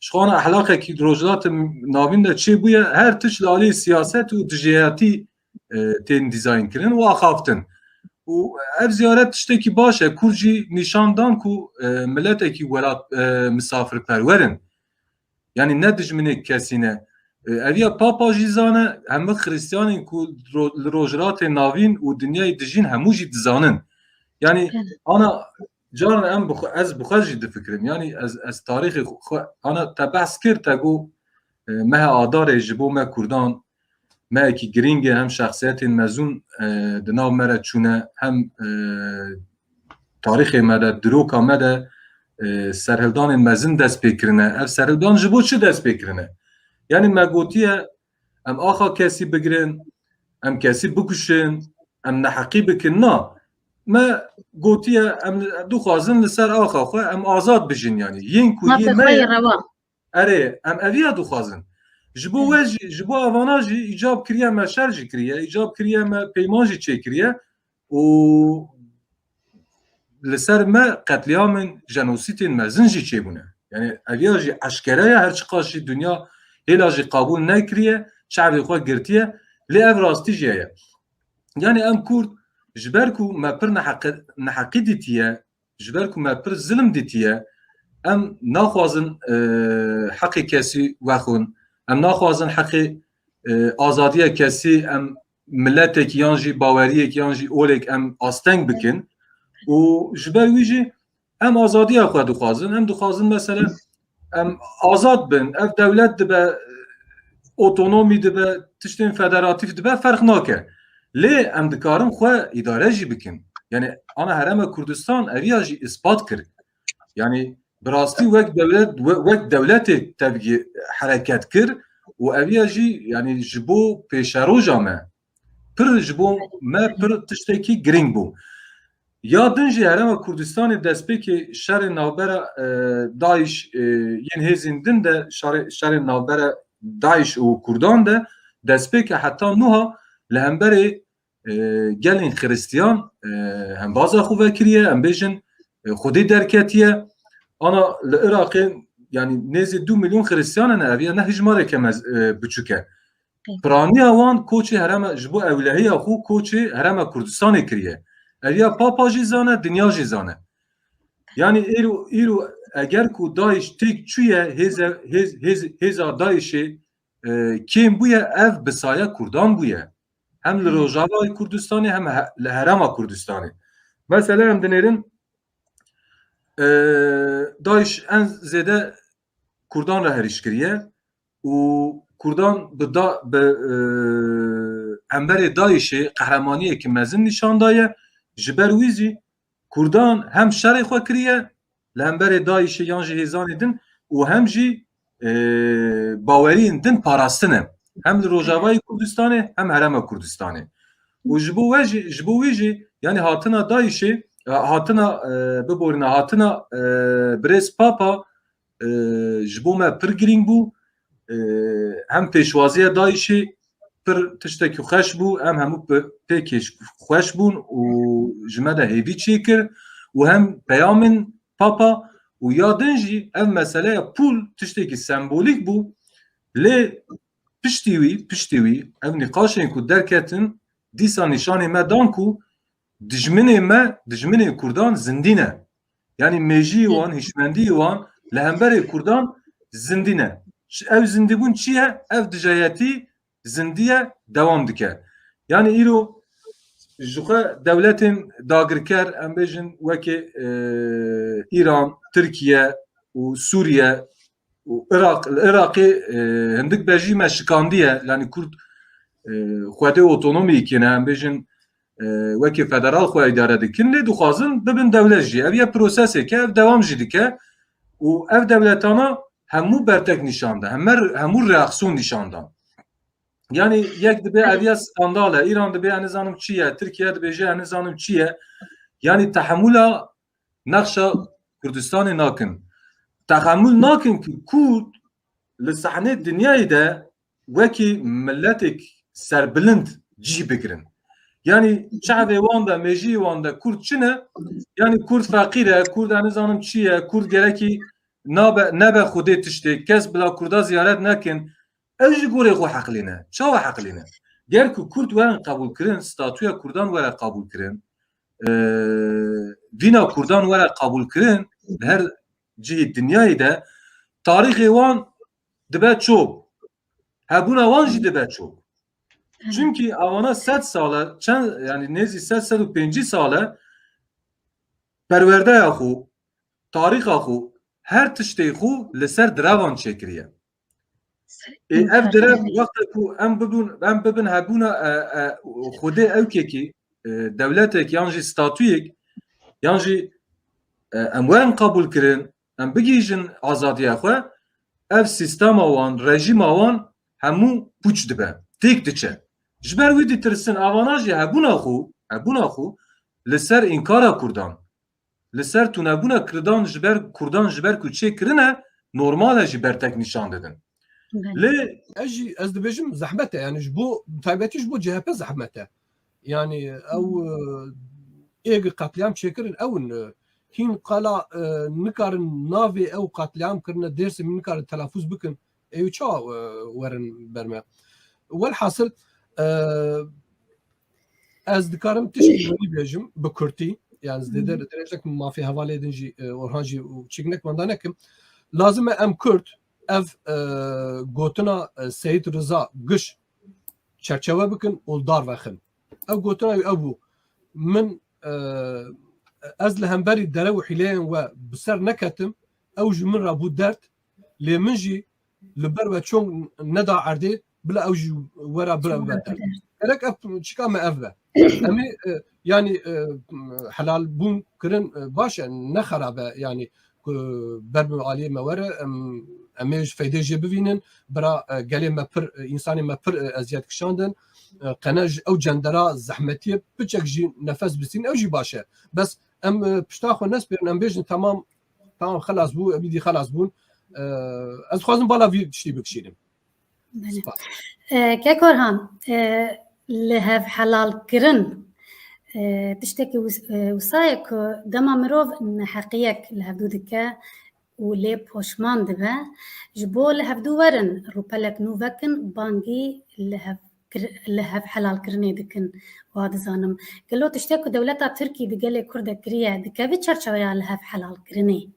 Ji xwe ana ehlaqekî Rojhilatê Navîn de çêbûye, her tişt li alî siyaset û dijêhatî, e, tên dîzayn kirin û axaftin. Û ev ziyaret tiştekî baş e. Kurd jî nîşan dan ku, e, miletekî welat, e, misafirperwer in. Yani ne dijminê kesî ne. E, ev ya Papa jî zane, hemû Xristiyanên ku ro-, li Rojhilatê Navîn û dinyayê dijîn hemû jî dizanin. Yani Evet. ana caran em bi xwe, ez bi xwe jî difikirim. Yani ez, ez tarîxê xwe, xwe, ana te behs kir, te got, e, meha Adarê ji bo me Kurdan mehekî girîng e, hem şexsiyetên mezûn, e, di nav me re çûne, hem, e, tarîxê me de, diroka me de, e, serhildanên mezin dest pê kirine. Ev serhildan ji bo çi dest pê kirine? Yani me gotiye, em axa kesî bigirin, em kesî bikuşin, em neheqî bikin. Na, me gotiye, em dixwazin li ser axa xwe em azad bijin, yani yên ku yê Mafê me xwe ye. yê rewa. Erê, em eviya dixwazin. Ji bo Hı. we jî, ji bo avana jî îcab kiriye me şer jî kiriye, îcab kiriye me peyman jî çêkiriye û li ser me qetlîamên, jenosîtên mezin jî çêbûne. Yani eviya jî eşkere ye, her çiqas jî dinya hêla jî qabûl nekiriye, çavê xwe girtiye, lê ev rastî jî heye. Yani em Kurd ji ber ku me pir neheqi-, neheqî dîtiye, ji ber ku me pir zilm dîtiye, em naxwazin, e, heqê kesî wexwin, em naxwazin heqê, e, azadiya kesî, em miletek yan jî baweriyek yan jî olek em asteng bikin û ji ber wî jî em azadiya xwe dixwazin, em dixwazin mesela em azad bin, ev dewlet dibe, otonomî dibe, tiştên federatîf dibe, ferq nake. Lê em dikarin xwe îdare jî bikin. Yani ana Herêma Kurdistan eviya jî îspat kir. Yani bi rastî wek dewlet, we-, wek dewletê tevgî hereket kir û eviya jî yani ji bo pêşeroja me pir, ji bo me pir tiştekî girîng bû. Ya din jî Herêma Kurdistanê destpêkê şerê navbera, e, DAIŞ, e, yên hêzên din de şerê, şerê navbera DAIŞ û Kurdan de destpêkê heta nuha li hemberê, e, gelên Xiristiyan, e, hembaza xwe vekiriye, em bêjin, e, Xwedê derketiye. Ana li Iraqê, yani nêzî du milyon Xiristiyan hene, ev ya ne hijmareke mez-, e, biçûk e. Piraniya wan koçê herêma, ji bo ewlehiya xwe koçê herêma Kurdistanê kiriye. Ev ya Papa jî zane, dinya jî zane. Yani îro, îro eger ku DAIŞ têk çûye, hêze, hêz, hêz, hêza DAIŞê, e, kêm bûye, ev bi saya Kurdan bûye. Hem li Rojavayê Kurdistanê hem he-, li Herêma Kurdistanê. Mesela em dinêrin, e, DAIŞ en zêde Kurdan re herîş kiriye û Kurdan bi da-, bi, e, hemberê DAIŞê qehremaniyekî mezin nîşan daye. Ji ber wî zî Kurdan hem şerê xwe kiriye li hemberê DAIŞê yan jî hêzanê din û hem jî, e, baweriyên din parastine. Hem li Rojavayê Kurdistanê hem Herêma Kurdistanê. Û ji bo we jî, ji bo wî jî, yani hatina DAIŞê, e, hatina, e, biborîne, hatina, e, birêz Papa, e, ji bo me pir girîng bû. E, hem pêşwaziya DAIŞê pir tiştekî xweş bû, em hemû pe-, pêkê xweş bûn û ji me de hêvî çêkir û hem peyamên Papa û ya din jî ev meseleya pûl tiştekî sembolîk bû. Lê piştî wî, piştî wî ev nîqaşên ku derketin dîsa nîşanê me dan ku dijminê me, dijminê Kurdan zindî ne. Yani mêjiyê wan, hişmendiyê wan li hemberê Kurdan zindî ne. Ş-, ev zindîbûn çi ye? Ev dijayetî zindî ye, dewam dike. Yani îro ji xwe dewletên dagirker, em bêjin wekê, e, Îran, Tirkiye û Sûriye û Iraq, li Iraqê, e, hindik bejî me şikandiye, yani Kurd, e, xwedê otonomiyekê ne, em bêjin, e, wekî federal xwe îdare dikin, lê dixwazin bibin dewlet jî. Ev ye proseseke, ev dewam jî dike. û ev dewletana hemû bertek nîşan da, hemû, hemû reaksiyon nîşan dan. Yanî yek dibe ev ya skandal e, Îran dibe ez nizanim çi ye, Tirkiye dibêje ez nizanim çi ye. Yanî tehemûla nexşa Kurdistanê nakin. Tehemûl nakin ki Kurd li sehnê dinyayê de wekî miletek serbilind cî bigirin. Yanî çavê wan de, mêjiyê wan de Kurd çi ne? Yanî Kurd feqîr e, Kurd ez nizanim çi ye, Kurd gerekî nabe, nebe xwedê tiştê, kes bila Kurda ziyaret nekin. Ew ji gorê xwe heqlê ne. Çawa heqlê ne? Ger ku Kurd werin qebûl kirin, statûya Kurdan were qebûl kirin, e, vîna Kurdan were qebûl kirin, li her cihê dinyayê de tarîxê wan dibe çop. Hebûna wan jî dibe çop. Çimkî avana sed sal e, çend, yanî nêzî sed, sed û pêncî sal e, perwerdeya xwe, tarîxa xwe, her tiştê xwe li ser direvan çêkiriye. Ê, ev direv wexta ku em bibûn, em bibin hebûna, e, e, xwedê ewkekî, e, dewletek yan jî statuyek, yan jî, e, em werin qebûl kirin, em bigihîjin azadiya xwe, ev sîstema wan, rejîma wan hemû pûç dibe, têk diçe. Ji ber wî ditirsin, avana jî hebûna xwe, hebûna xwe li ser înkara Kurdan, li ser tunebûna Kurdan ji ber, Kurdan ji ber ku çê kirine, normal e jî bertek nîşan didin. Belê. Lê ez jî, ez dibêjim zehmet e, yani ji bo, taybetî ji bo C H P zehmet e. Yani ew, e, êg qetlîam çêkirin, ew in, e, hîn qala, e, nikarin navê ew qetlîam kirine Dêrsimî nikarin telafûz bikin. Ew çawa, e, werin ber me? Welhasil, e, ez dikarim tiştî wenî bêjim bi kurtî. Yani zêde dirêjek mafê hevalê din jî, e, Orhan jî û çîk nek wenda nekim. Lazim e em Kurd ev, e, gotina, e, Seyîd Riza giş çerçewe bikin û li dar vexin. Ev gotina wî ev bû. Min, e, ez li hemberî derew û hîleyên we bi ser neketim, ew ji min re bû derd, lê min jî li ber we çong neda erdê, bila ew jî we re bira bibe derd. Gerek ev çika me ev be. Em ê, e, yanî, e, helal bûn kirin, e, baş e, ne xerab e, yanî ku ber bi aliyê me were, em, em ê ji feydê jê bivînin, bira, e, gelê me pir, e, însanê me pir, e, eziyet kişandin, e, qene ji ew cendera zehmetiyê piçek jî nefes bisîn, ew jî baş e. Bes em, e, pişta xwe nespêrin, em bêjin, temam, tamam, xelas bû, em îdî xelas bûn. E, ez dixwazim bala vî tiştî bikişînim. Belê. Spas. E, Kek Orhan, e, li hev helal kirin, e, tiştekî wis-, e, wisa ye ku dema mirov neheqiyek li hevdû dike û lê poşman dibe, ji bo li hevdû werin rûpelek nû vekin, bangî li hev kir-, li hev helal kirinê dikin. Wa dizanim. Gelo tiştek ku dewleta Tirkî di gelê Kurd de kiriye, dike vî çerçeveya li hev helal kirinê?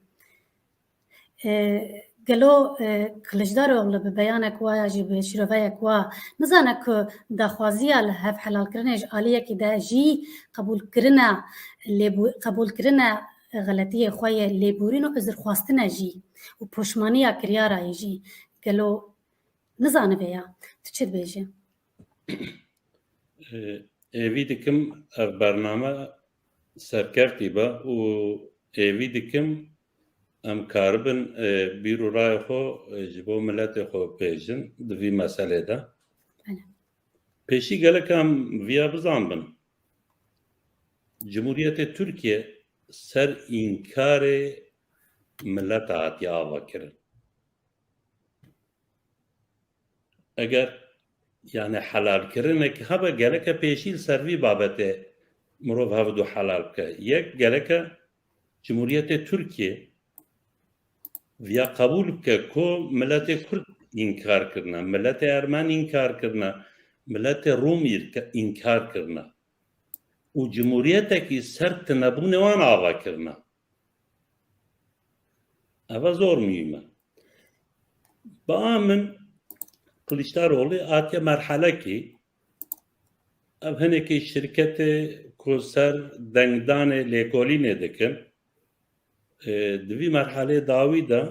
E, gelo, e, Kiliçdaroglu bi beyanek wa ya jî bi şîroveyek wa nizane ku daxwaziya li hev helalkirinê ji aliyekî de jî qebûlkirina lêbû-, qebûlkirina xeletiyê xwe ye, lêborîn û uzirxwastina jî û poşmaniya kiryara yê jî gelo nizanibe ya? Tu çi dibêjî? E, êvî dikim ev bername serkeftî be û êvî dikim em karibin, e, bîr û rayê xwe, e, ji bo miletê xwe bêjin di vî meselê de. Belê. Pêşî gelek em viya bizanbin. Cumhuriyetê Tirkiye ser înkarê mileta hatiye avakirin. Eger, yani, helalkirinek hebe, gereke pêşî li ser vî babetê mirov hevdu helal bike. Yek, gereke Cumhuriyetê Tirkiye viya qebûl bike ku miletê Kurd înkar kirine, miletê Ermen înkar kirine, miletê Rûm îrke-, înkar kirine û cumhuriyetekî ser tinebûnê wan ava kirine. Eva zor muhîm e. Ba min Kiliçdaroglu hatiye merhelekî, ev hinekî şirketê ku ser dengdanê lêkolînê dikin, e, di vî merhelê dawî de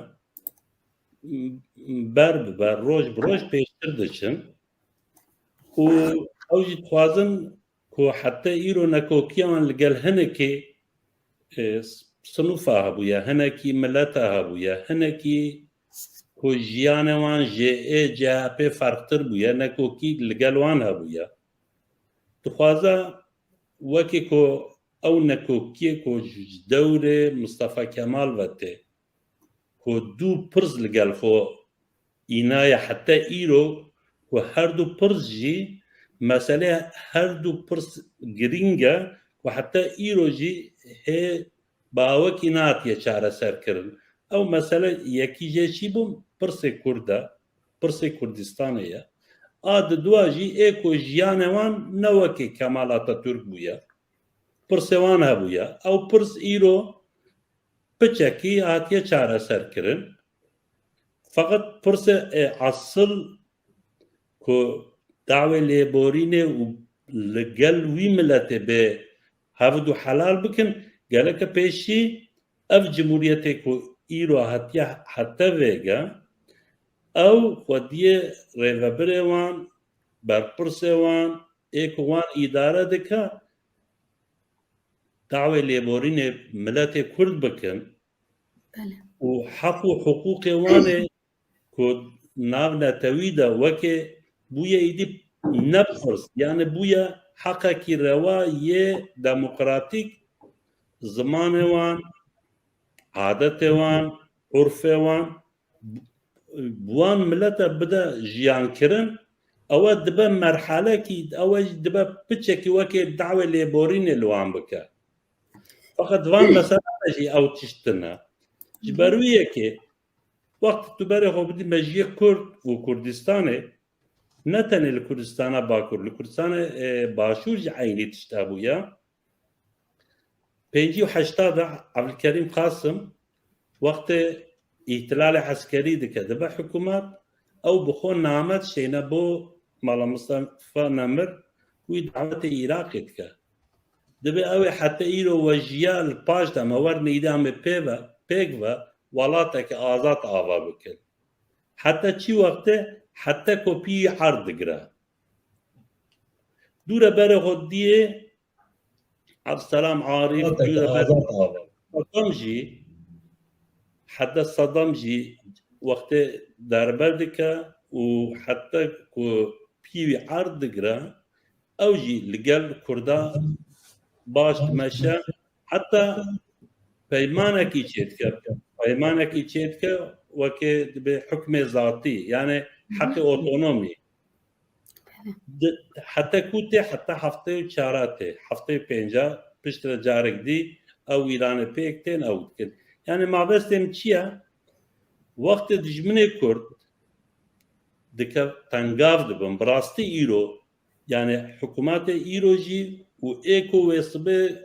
ber bi ber, roj bi roj pêştir diçin û ew jî dixwazin ku heta îro nekokiyan li gel hinekê, e, sinûfa hebûye, hinekî mileta hebûye, hinekî ku jiyanê wan ji ê C H P ferqtir bûye, nekokî li gel wan hebûye. Dixwaze wekî ku ew nekokiyê ku ji dewrê Mistefa Kemal ve tê, ku du pirz li gel xwe înaye heta îro, ku her du pirz jî, mesele her du pirz girîng e, ku heta îro jî hê bi awekî nehatiye çareser kirin. Ew mesele yekî jê çi bû? Pirsê Kurd e, pirsê Kurdistanê ye. A di dua jî ê ku jiyanê wan ne wekî Kemal Atatürk bûye. Pirsê wan hebûye. Ew pirs îro piçekî hatiye çareser kirin. Feqet pirsê, e, esil ku dawê lêborînê û li gel wî miletê bê hevdu helal bikin, geleke pêşî ev cumhuriyetê ku îro hatiye hete vêge, ew xwediyê rêvebirê wan, berpirsê wan, ê ku wan îdare dike, dawê lêborînê miletê Kurd bikin Belê. û heq û hiqûqê wan ê ku nav netewî de wekê bûye êdî ne pirs, yani bûye heqekî rewa yê demokratîk, zimanê wan, adetê wan, urfê wan, bi wan milete bide jiyankirin, ew dibe merhelekî, ew dibe piçekî wekê dawê lêborînê li wan bike. Feqet van meselane jî ew tişt tune. Ji ber wî yekê, wextê tu berê xwe bidî mejiyê Kurd û Kurdistanê, ne tenê li Kurdistana Bakur, li Kurdistana, e, Başûr jî eynî tişt hebûye. Pêncî û heşta de Evdilkerîm Qasim wextê îhtilalê eskerî dike, dibe hikûmet, ew bi xwe name dişêne bo Mala Mistefa Nemir, wî dawetê Iraqê dike. Dibê ew ê heta îro we jiya li paş de me wer neyde em ê pê ve, pêk ve welateke azad ava bikin. Heta çi wextê? Heta ku pî erd digire. Dûre berê xwe diyê Abdulselam Arîf, Azad dûre ber azad ava. Sedam jî, heta Sedam jî wextê derber dike û heta ku pî wî erd digire, ew jî li gel Kurda baş dimeşe, heta peymanekî çêdike. Peymanekî çêdike wekê dibê hukmê zatî, yani heqê otonomî. Di, heta ku tê, heta heftê û çara tê, heftê û pênca, piştre carek dî ew wîranê pêk tên ew dikin. Yani mabestê min çi ye? Wextê dijminê Kurd dike tengav dibin, bi rastî îro, yani hikûmetê îro jî û ê ku wê sibê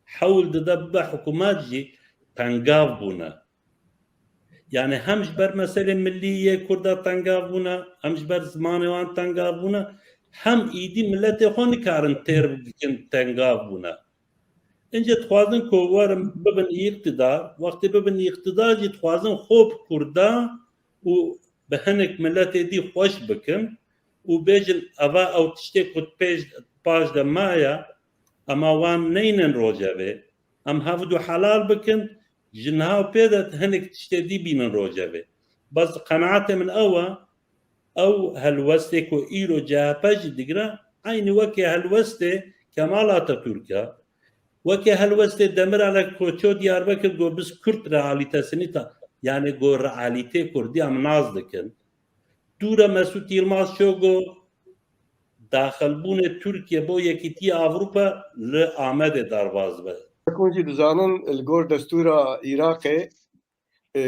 hewl dide bibe hikûmet jî tengav bûne. Yani hem ji ber meselê millî yê Kurda tengav bûne, hem ji ber zimanê wan tengav bûne, hem îdî miletê xwe nikarin têr bikin tengav bûne. Înce dixwazin ku werin bibin îqtidar, wextê bibin îqtidar jî dixwazin xwe bi Kurda û bi hinek miletê dî xweş bikin û bêjin, eva ew tiştê ku pêş, paş de maye, ema wan neynin rojevê, em hevdu helal bikin, ji niha pê de hinek tiştê dî bînin rojevê. Bes qenaetê min ew e, ew helwestê ku îro C H P jî digire, eynî wekî helwestê Kemal Atatürk e, wekî helwestê Demiralek ku ço Diyarbekir got biz Kürt realîtesinî ta, yani got realîtê Kurdî em nas dikin. Dûre Mesût Yilmaz ço got daxilbûnê Tirkiye bo Yekîtiya Ewropa li Amedê derbas be. Hûn jî dizanin li gor destûra Iraqê, e,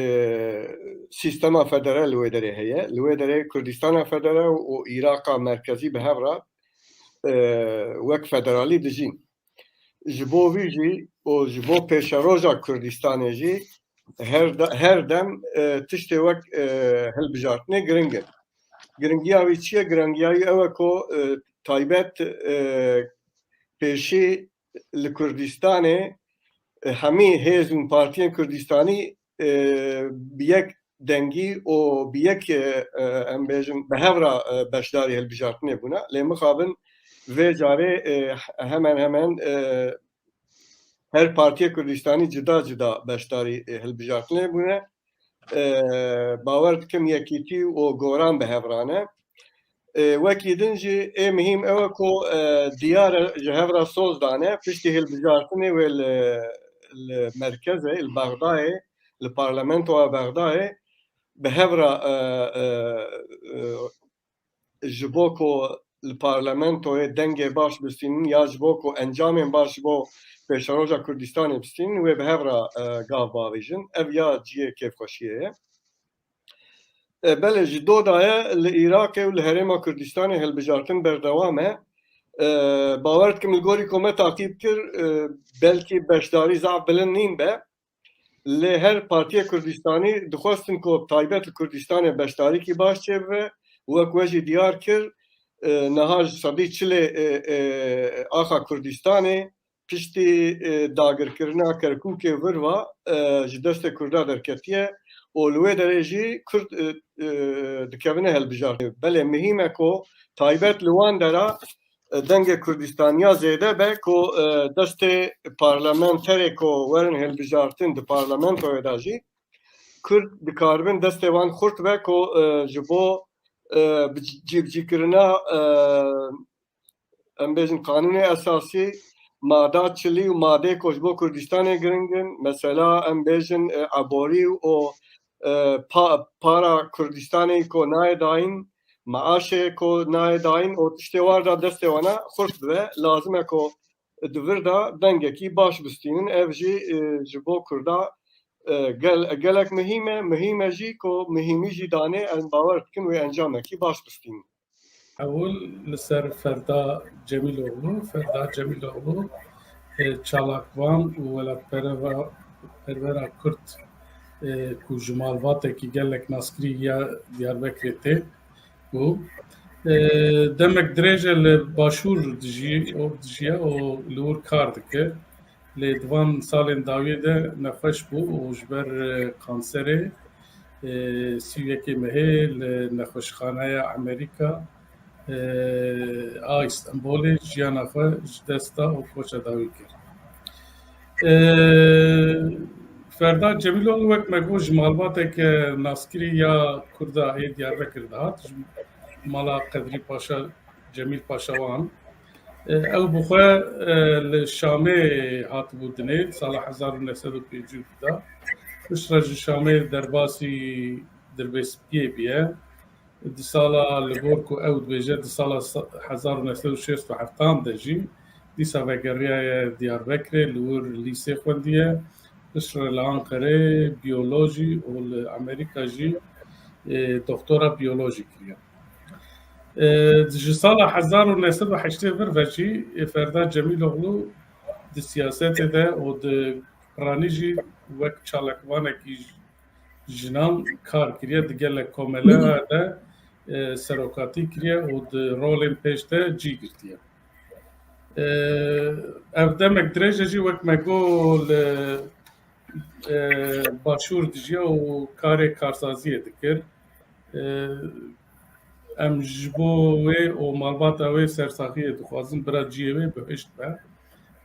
sîstema federal li wê derê heye. Li wê derê Kurdistana Federal û Iraqa Merkezî bi hev re, e, wek federalî dijîn. Ji bo vî jî û ji bo pêşeroja Kurdistanê jî her de-, her dem, e, tiştê wek, e, hilbijartinê giring in. Giringiya wî çi ye? Giringiya wî ew e ku, e, taybet, e, pêşî li Kurdistanê, e, hemî hêz û partiyên Kurdistanî, e, bi yek dengî û bi yek, e, e, em bêjin, bi hev re, e, beşdarî hilbijartinê bûne. Lê mixabin vê carê, e, hemen hemen, e, her partiya Kurdistanî cida cida beşdarî, e, hilbijartinê bûne. E, bawer dikim yekîtî û goran bi hev re ne. E, wekî din jî ê mihîm ew e ku, e, diyar e ji hev re soz dane, piştî hilbijartinê wê li, li merkezê, li Bexdayê, li parlamentoya Bexdayê bi hev re, e, e, e, ji bo ku li parlamentoyê dengê baş bistînin ya ji bo ku encamên baş ji bo pêşeroja Kurdistanê bistînin, wê bi hev re, e, gav bavêjin. Ev ya cihê kêfxweşiyê ye. E, belê, ji do daye li Iraqê û li Herêma Kurdistanê hilbijartin berdewam e. E, bawer dikim li gorî ku me taqîb kir, e, belkî beşdarî zaf bilind nîn be. Lê her partiya Kurdistanî dixwestin ku taybet li Kurdistanê beşdarîkî baş çêbibe. Wek we jî diyar kir, e, niha ji sedî çilê, e, e, axa Kurdistanê piştî, e, dagirkirina Kerkûkê vir ve, e, ji destê Kurda derketiye û li wê derê jî Kurd, e, e, dikevine hilbijartinê. Belê mihîm e ku taybet li wan dera, e, dengê Kurdistaniya zêde be ku, e, destê parlamenterê ku werin hilbijartin di parlamentoyê de jî Kurd dikaribin destê wan xurt be ku, e, ji bo, e, bi-, cîbicîkirina, e, em bêjin qanûnê esasî, mada çilî û madeyê ku ji bo Kurdistanê giring in, mesela em bêjin, e, eborî û, e, pa-, para Kurdistanê ku nayê dayîn, maaşê ku nayê dayîn û tiştê war da destê wana xurt bibe. Lazim e ku di vir de dengekî baş bistînin. Ev jî, e, ji bo Kurda, e, gel-, gelek mihîm e. Mihîm e jî ku mihîmî jî danê, em bawer dikin wê encamekî baş bistînin. Ewil li ser Ferda Cemîloglu. Ferda Cemîloglu, e, çalakvan û welatpereva-, pervera Kurd, e, ku ji malbatekî gelek naskirî ya Diyarbekirê tê û, e, demek dirêj e li Başûr dijî-, û dijiye û li wir kar dike. Lê di van salên dawiyê de nexweş bû û ji ber, e, kanserê, e, sî û yekê mehê li nexweşxaneya Amerîka, e, a Îstenbolê jiyana xwe ji dest da û koça dawî kir. E, Ferda Cemîloglu wek me got ji malbateke naskirî ya Kurda ê Diyarbekir dihat, ji mala Qedrî Paşa, Cemîl Paşawan. E, ew bi xwe, e, li Şamê hatibû dinê, sala hezar û neh sed û pêncî û du de. Piştre ji Şamê derbasî Dirbêspiyê bûye. Di sala, li gor ku ew dibêje, di sala sa-, hezar û neh sed û şêst û heft de jî dîsa vegeriyaye Diyarbekirê, li wir lîsê xwendiye. Piştre li Anqerê biyolojî û li Amerîka jî, e, doktora biyolojî kiriye. E, ji sala hezar û neh sed û heştê vir ve jî, e, Ferda Cemîloglu di siyasetê de û di piranî jî wek çalakvanekî j-, jinan kar kiriye, di gelek komeleya de, e, serokatî kiriye û di rolên pêş de cî girtiye. E, ev demek dirêj e jî wek me got li, e, Başûr dijiya û karê karsaziyê dikir. E, em ji bo wê û malbata wê sersaxiyê dixwazin, bira cihê wê bihişt be.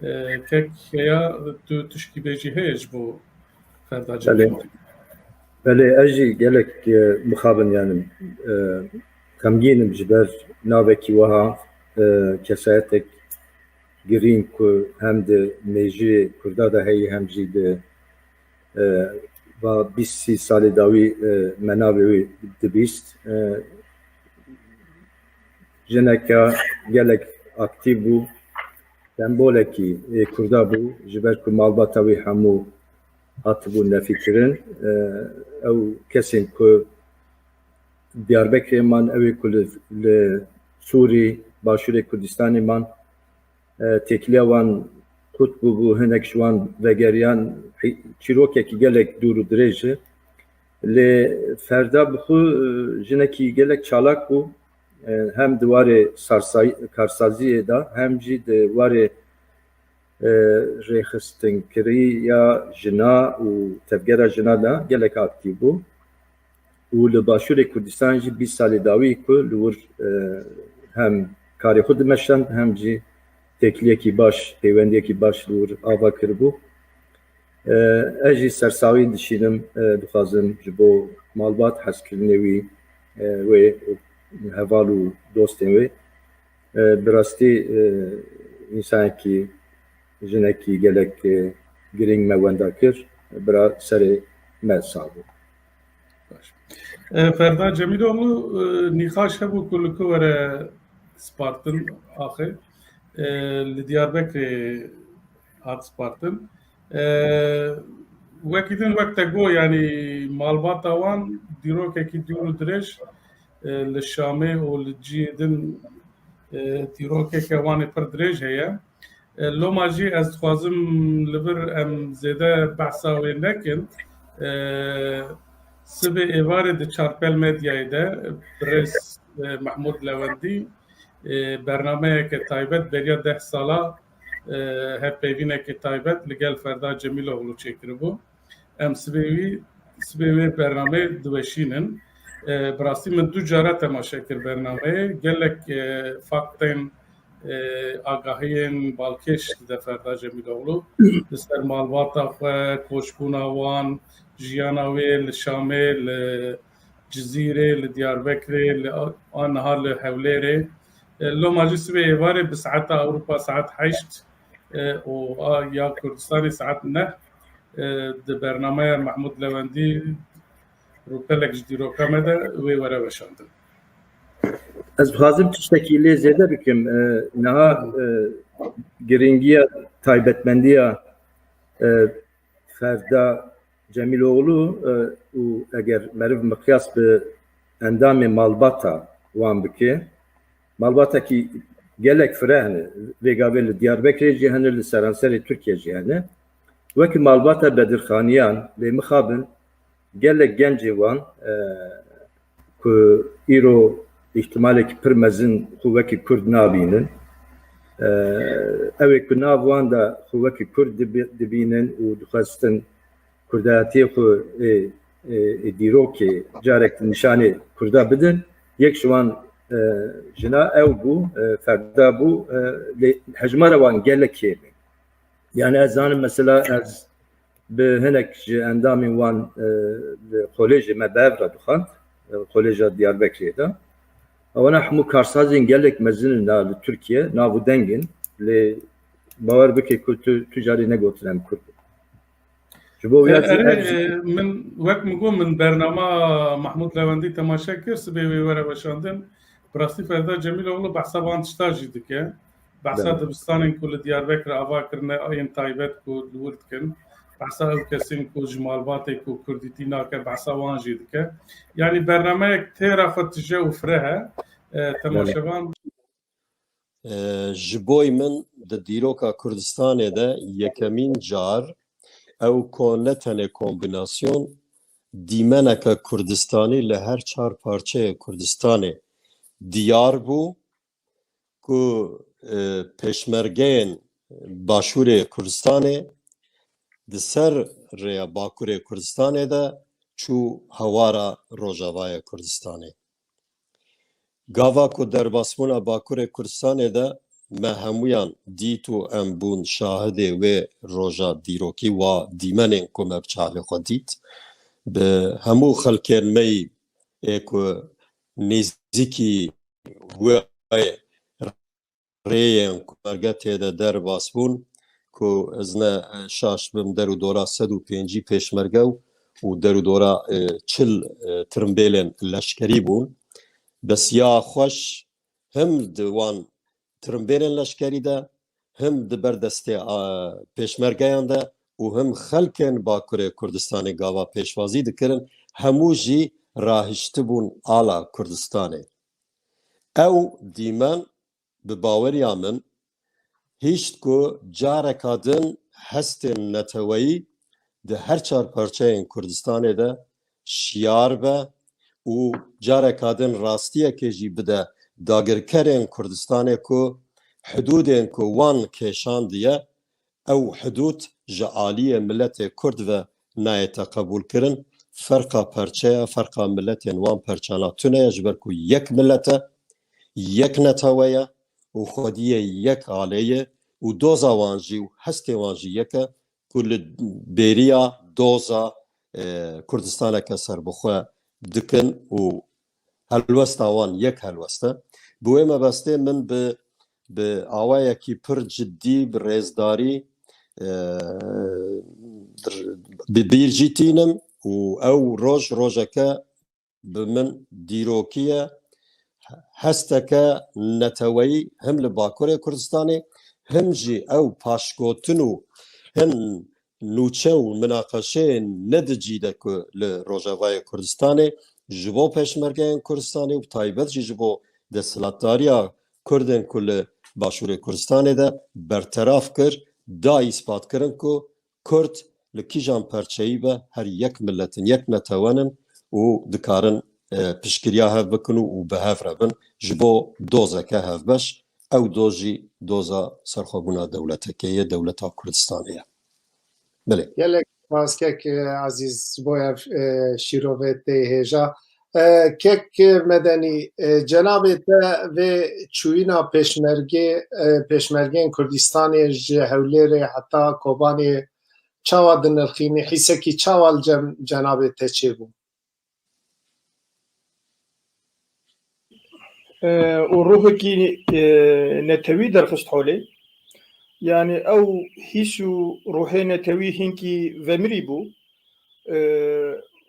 E, kek heya tu tişkî bêjî heye ji bo Ferda Cemîloglu? Belê, ez jî gelek, e, mixabin, yani, e, xemgîn im ji ber navekî wiha, e, kesayetek girîng ku hem di mêjiyê Kurda de heye hem jî di, e, va bîst sî salê dawî, e, me navê wê dibîst. E, jineke gelek aktîf bû, sembolekî ê Kurda bû, ji ber ku malbata wî hemû hatibû nefîkirin. E, ew kesên ku Diyarbekirê man, ew ê ku li, li Sûrî, Başûrê Kurdistanê man, e, têkiliya wan qut bûbû, hinek ji wan vegeriyan, hî-, çîrokekî gelek dûr û dirêj e. Lê Ferda bi xwe, e, jinekî gelek çalak bû. E, hem di warê sarsay-, karsaziyê de, hem jî di warê, e, rêxistinkirî ya jina û tevgera jina de gelek aktîf bû. Û li Başûrê Kurdistanê jî bîst salê dawî ku li wir, e, hem karê xwe dimeşand, hem jî, têkiliyekî baş, pêwendiyekî baş li wir ava kiribû. E, ez jî sersaxî dişînim, e, dixwazim ji bo malbat hezkirinê wî, e, wê heval û dostên wê. E, bi rastî, e, însanekî, jinekî gelek, e, girîng me wenda kir. Bira serê me sax bû. Baş. E, Ferda Cemîloğlu, e, nîqaş hebû ku li ku were spartin axê. E, li Diyarbekirê hat spartin. E, wekî din wek te got, yanî malbata wan dîrokekî dûr û dirêj, e, li Şamê û li cihê din, e, dîrokeke wan ê pir dirêj heye. E, loma jî ez dixwazim li vir em zêde behsa wê nekin. E, sibê êvarê di Çarpel Medyayê de birêz, e, Mehmûd Lewendî, e, bernameyeke taybet beriya deh sala, e, hevpeyvîneke taybet li gel Ferda Cemîloğlu çêkiribû. Em sibê wî, sibê wê bernameyê diweşînin. E, bi rastî min du cara temaşe kir bernameyê. Gelek, e, faktên, e, agahiyên balkêş dide Ferda Cemîloğlu. Li ser malbata xwe, koçbûna wan, jiyana wê li Şamê, li Cizîrê, li Diyarbekirê, li a-, aniha li Hewlêrê. E, loma jî sibê êvarê bi saeta Ewropa saet heşt, e, û a ya Kurdistanê saet neh, e, di bernameya Mehmûd Lewendî rûpelek ji dîroka me de wê were weşandin. Ez dixwazim tiştekî lê zêde bikim. E, niha, e, girîngiya taybetmendiya, e, Ferda Cemîloğlu, e, û eger meriv miqyas bi endamê malbata wan bike, malbatekî gelek fireh ne. Vê gavê li Diyarbekirê jî hene, li seranserê Tirkiye jî hene. Wekî malbata Bedirxaniyan, lê mixabin gelek gencê wan, e, ku îro îhtimalekî pir mezin xwe wekî Kurd nabînin. E, ew ê ku nav wan de xwe wekî Kurd dibi-, dibînin û dixwestin Kurdayetiyê xwe ê, ê, ê dîrokê carek nîşanê Kurda bidin. Yek ji wan, e, jina ew bû, e, Ferda bû, e, lê hejmara wan gelek kêm e. Yani ez zanim mesela ez bi hinek ji endamên wan, e, li kolêjê me bi hev re dixwend, e, Kolêja Diyarbekirê de. Ewana hemû karsazên gelek mezin in na li Tirkiye, nav û deng in, lê bawer bike ku tu, tu carî negotin em Kurd in. Ji bo wî E, erê, e, min, wek min got, min bernama Mahmûd Lewendî temaşe kir, sibê wê were weşandin. Bi rastî Ferda Cemîloğlu behsa van tişta jî dike. Behsa dibistanên ku li Diyarbekir ava kirine, yên taybet ku li wir dikin. Behsa ew kesên ku ji malbatê ku kurdîtî nake, behsa wan jî dike. Yanî bernameyek têra xwe tije û fireh e. E, temaşevan. E, ji boy min di dîroka Kurdistanê de yekemîn car ew ko ne tenê kombînasyon, dîmeneke Kurdistanî li her çar parçeyê Kurdistanê diyar bû ku, e, pêşmergeyên Başûrê Kurdistanê di ser rêya Bakurê Kurdistanê de çû hewara Rojavayê Kurdistanê. Gava ku derbasbûna Bakurê Kurdistanê de me hemûyan dît û em bûn şahidê wê roja dîrokî, wa dîmenên ku me bi çavê xwe dît, bi hemû xelkên me yî ê ku nêzîkî wê rêyên ku merge tê de derbas bûn, ku ez ne şaş bim, der û dora sed û pêncî pêşmerge û, û der û dora, e, çil, e, tirimbêlên leşkerî bûn. Bes ya xweş him di wan tirimbêlên leşkerî de, him di ber destê, a, pêşmergeyan de û him xelkên Bakurê Kurdistanê gava pêşwazî dikirin, hemû jî rahiştibûn ala Kurdistanê. Ew dîmen, bi baweriya min, hişt ku careka din hestên neteweyî di her çar parçeyên Kurdistanê de şiyar be û careka din rastiyekê jî bide dagirkerên Kurdistanê ku hidûdên ku wan kêşandiye, ew hidûd ji aliyê miletê Kurd ve nayête qebûlkirin. Ferqa perçe ye, ferqa miletên wan perçana tune ye, ji ber ku yek milet e, yek netewe ye û xwediyê yek alê ye û doza wan jî û hestê wan jî yek e ku li bêriya doza, e, Kurdistaneke serbixwe dikin û helwesta wan yek helwest e. Bi wê mebestê min bi, bi awayekî pir cidî, bi rêzdarî, e, bi bîr jî tînim û ew roj rojeke bi min dîrokî ye. Hesteke neteweyî him li Bakurê Kurdistanê, him jî ew paşgotin û hin nûçe û minaqeşeyên ne di cî de ku li Rojavayê Kurdistanê ji bo pêşmergeyên Kurdistanê û bi taybet jî ji bo desthilatdariya Kurdên ku li Başûrê Kurdistanê de berteraf kir, da îspat kirin ku Kurd li kîjan perçeyî be, her yek milet in, yek netewen in û dikarin, e, piştgiriya hev bikin û, û bi hev re bin ji bo dozeke hevbeş. Ew doz jî doza serxwebûna dewletekê ye, dewleta Kurdistanê ye. Belê. Gelek spas kek, e, Ezîz, ji bo ev, e, şîrove tê hêja. E, kek Medenî, e, cenabê te vê çûyîna pêşmergê, e, pêşmergên Kurdistanê ji Hewlêrê heta Kobanê çawa dinirxînî, hîsekî çawa li cem cenabê te çêbû? E, û ruhekî, e, netewî derxist holê. Yani ew hîs û ruhê netewî hinkî vemirî bû. E,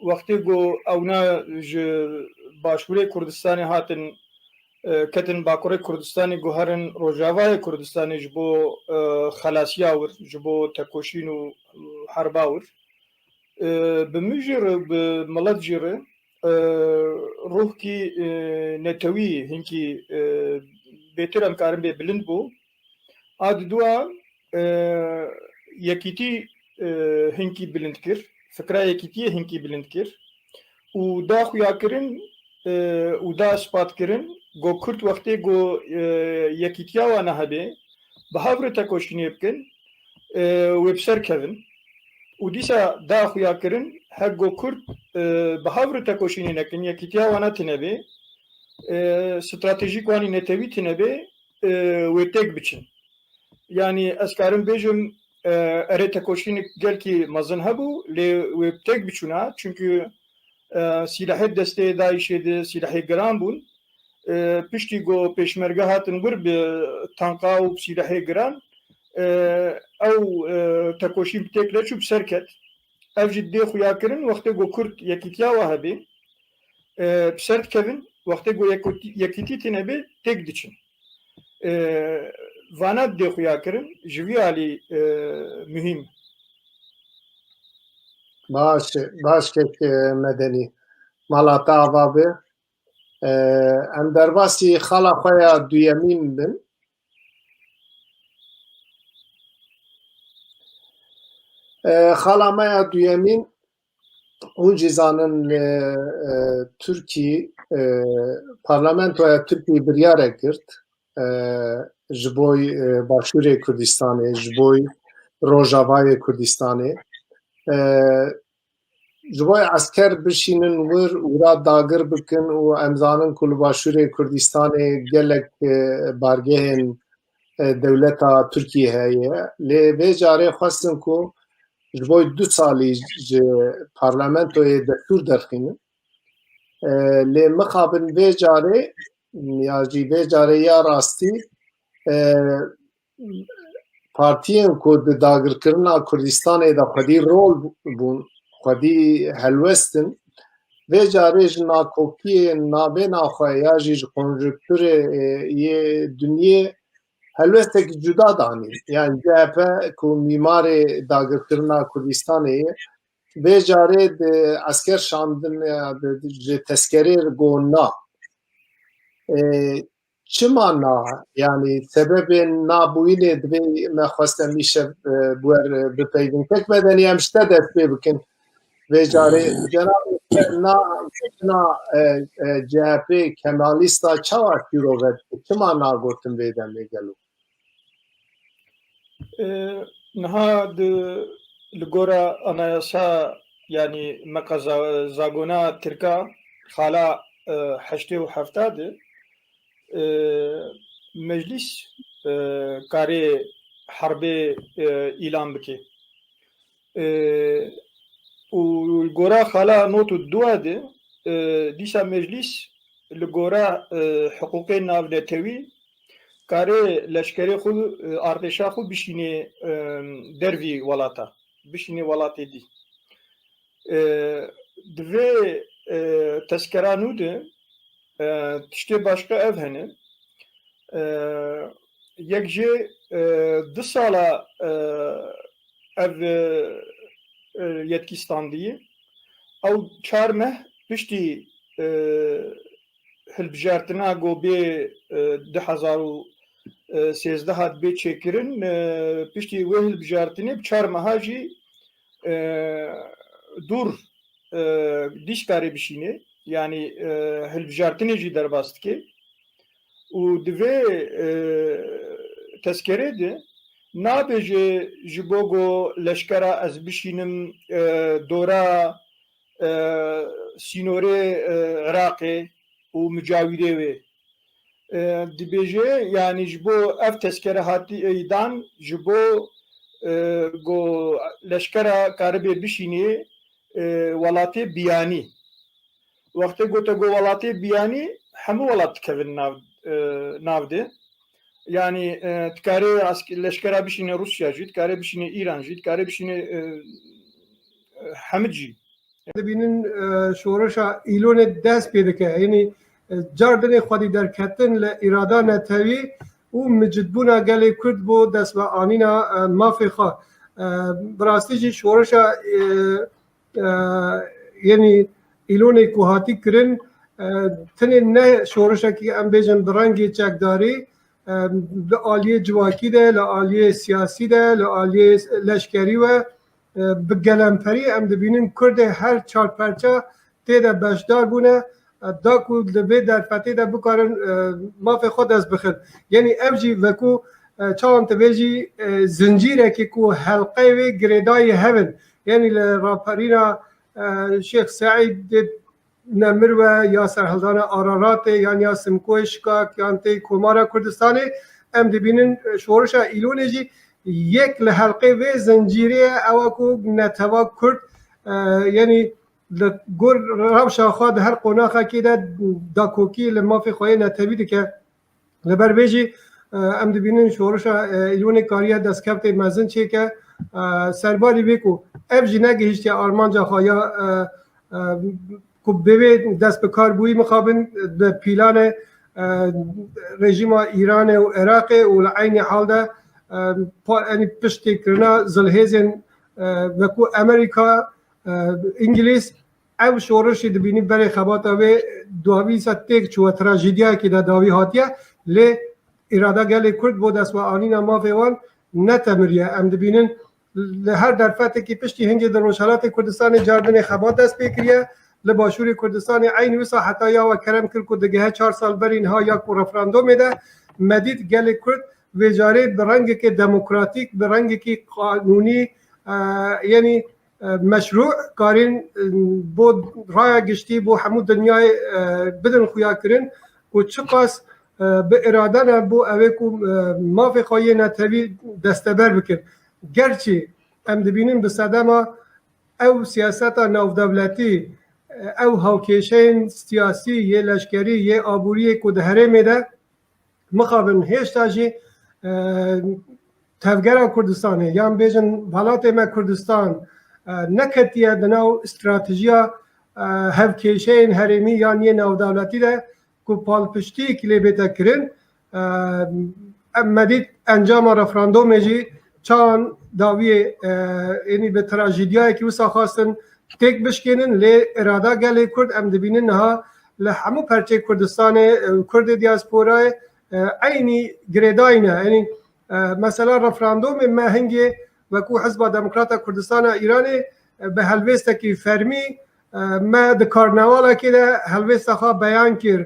wextê ku ewna ji Başûrê Kurdistanê hatin, e, ketin Bakurê Kurdistanê, guherin Rojavayê Kurdistanê ji bo, e, xelasiya wir, ji bo tekoşîn û, e, herba wir. E, bi min jî re, bi milet jî re, e, ruhkî, e, netewî hinkî, e, bêtir em karin bê bilind bû. A di dua, e, yekîtî, e, hinkî bilind kir, fikra yekîtiyê hinkî bilind kir û da xuyakirin, e, û da ispat kirin, go Kurd wextê go, e, yekîtiya wana hebe, bi hev re tekoşînê bikin, e, wê bi ser kevin. Û dîsa da xuyakirin, hek go Kurd, e, bi hev re tekoşînê nekin, yekîtiya wana tine bê, e, stratejîk wanî netewî tine bê, e, wê têk biçin. Yani ez karim bêjim, e, erê tekoşînik gelkî mezin hebû, lê wê têk biçûna, çünkü, e, sîlahê destê DAIŞê di sîlahê giran bûn. E, piştî ku pêşmerge hatin wir bi tanka û bi sîlahê giran, e, ew, e, tekoşîn bi têk neçû, bi ser ket. Ev jî dê xuya kirin, wextê ku Kurd yekîtiya wa hebê, e, bi ser dikevin, wextê ku yekûtî-, yekîtî tîne bê, têk diçin. E, vana dê xuya kirin, ji vî alî, e, muhîm. Baş e, baş kek, e, Medenî. Mala te ava be. E, em derbasî xala xwe ya duyemîn bin. E, xala me ya duyemîn, hûn jî zanin, e, e, Tirkî, e, parlamentoya Tirkî biryarek girt, e, ji bo, e, Başûrê Kurdistanê, ji bo Rojavayê Kurdistanê. E, ji bo esker bişînin wir, wira dagir bikin û em zanin ku li Başûrê Kurdistanê gelek, e, bargehên, e, dewleta Tirkiyê heye. Lê vê carê xwestin ku ji bo du salî ji parlamentoyê destûr derxînin. E, lê mixabin vê carê ya jî vê carê ya rastî, e, partiyên ku di dagirkirina Kurdistanê de xwedî rol bûn, xwedî helwestin, vê carê ji nakokiyê navêna xwe ya jî ji konjunkturê, e, yê dinyê helwestekî cuda danîn. Yani C H P ku mîmarê dagirkirina Kurdistanê ye, vê carê di esker şandin ya di, di, ji tezkerê re got na. E, çima na? Yani sebebên nabûyînê divê me xwest em îşev, e, bi wer, e, bipeyvin. Kek Medenî, em ji te dest pê bikin. Vê carê cenabê te na, na, e, e, C H P Kemalîsta çawa şîrove dike? Çima nagotin vê demê gelo? E, niha di, li gora anayasa, yani meqaza zagona Tirka xala, e, heştê û hefta de, e, meclîs, e, karê herbê, e, îlan bike. E, û li gora xala not û dua de, e, dîsa meclîs li gora, e, hiqûqê navnetewî karê leşkerê xwe, e, artêşa xwe bişînê, e, dervî welata, bişînê welatê dî. E, di vê, e, tezkera nû de, e, tiştê başqa ev hene. E, yek jê, e, du sala, e, ev, e, e, yetkî standî. Ew çar meh piştî, e, hilbijartina ku bê, e, du hezar û sêzdeh hat bê çêkirin, e, piştî wê hilbijartinê bi çar meha jî, e, dûr, e, dîs karê bişînê. Yanî, e, hilbijartinê jî derbas dike. Û di vê, e, tezkerê de nabêje ji bo ku leşkera ez bişînim, e, dora, e, sînorê, e, Iraqê û micawîrê wê. E, dibêje, yanî ji bo ev tezkere hatî dan, ji bo, e, ku leşkera karibê bişînê, e, welatê biyanî. Wextê gote ku welatê biyanî, hemû welat dikevin nav, e, nav de. Yanî, e, dikarê ask-, leşkera bişîne Rûsya jî, dikarê bişîne Îran jî, dikarê bişîne, e, e, hemid jî. Dibînin, e, şoreşa Îlonê dest pê dike. Yanî, e, cardinê xwedî derketin li îrada netewî û micitbûna gelê Kurd bo destveanîna, e, mafê xwe. E, bi rastî jî şoreşa, e, e, yanî Îlonê ku hatî kirin, e, tenê ne şoreşekî em bêjin bi rengê çekdarî, e, li aliyê civakî de, li aliyê siyasî de, li aliyê leşkerî ve, e, bi gelemperî em dibînin Kurdê her çar perça tê de beşdar bûne, e, da ku li vê derfetê de bikarin, e, mafê xwe dest bixin. Yanî ev jî veku, e, çawan tu bêjî, e, zincîrekî ku helqeyê wê girêdayî hev in. Yanî li raperîna, e, Şêx Seîd dê Nemir we ya serhildana Araratê yan ya Simkoyê Şikak yan tê Komara Kurdistanê em dibînin, e, şorişa Îlonê jî yek li helqê vê zincîrê ye, ew e ku netewa Kurd, e, yanî li gor rewşa xwe di her qonaxekê de dakokî li mafê xwe yê netewî dike. Li ber vê jî, e, em dibînin şorişa, e, Îlonê kariye destkevtê mezin çêke. E, serbarî vê ku ev jî negihiştiye armanca xwe ya, e, e, ku bi vê dest bi kar bûyî mixabin bi pîlanê, e, rejîma Îranê û Iraqê û li eynî hal de, e, pa-, yanî piştî kirina zilhêzên, e, veku Amerîka, e, Îngilîz, ev şorişî dibînî berê xebata wê dawî se têk çûye, trajîdiyayekî de dawî hatiye, lê îrada gelê Kurd bo destveanîna mafê wan netemiriye. Em dibînin li her derfetekî piştî hingê di Rojhelatê Kurdistanê cardinê xebat dest pê kiriye. Li Başûrê Kurdistanê eynî wisa heta ya we kerem kir ku digihe çar sal berî niha ya ku referandomê de me dît gelê Kurd vê carê bi rengekê demokratîk, bi rengekî qanûnî, e, yanî, e, meşrû karîn, e, bo raya giştî, bo hemû dinyayê, e, bidin xuya kirin ku çiqas, e, bi irade ne bo ew ê ku, e, mafê xwe yê netewî desteber bikin. Gerçî em dibînin bi sedema ew siyaseta navdewletî, e, ew hawkêşeyên siyasî, yê leşkerî, yê aboriyê ku di herêmê de mixabin hêşta jî, e, Tevgera Kurdistanê, yan bêjin welatê me Kurdistan, e, neketiye di nav stratejiya, e, hevkêşeyên herêmî yan yê navdewletî de ku palpiştiyekî lê bête kirin. E, em me dît encama referandomê jî çawan dawiyê, e, ênî bi trajîdiyayekî wisa xwestin têk bişkênin, lê irada gelê Kurd em dibînin niha li hemû perçeyê Kurdistanê, e, Kurdê diasporayê, e, eynî girêdayî ne. Yanî, e, mesela referandomê me hingê wekû Hizba Demokrata Kurdistana Îranê, e, bi helwêstekî fermî, e, me di karnewalekê de helwêsta xwe beyan kir,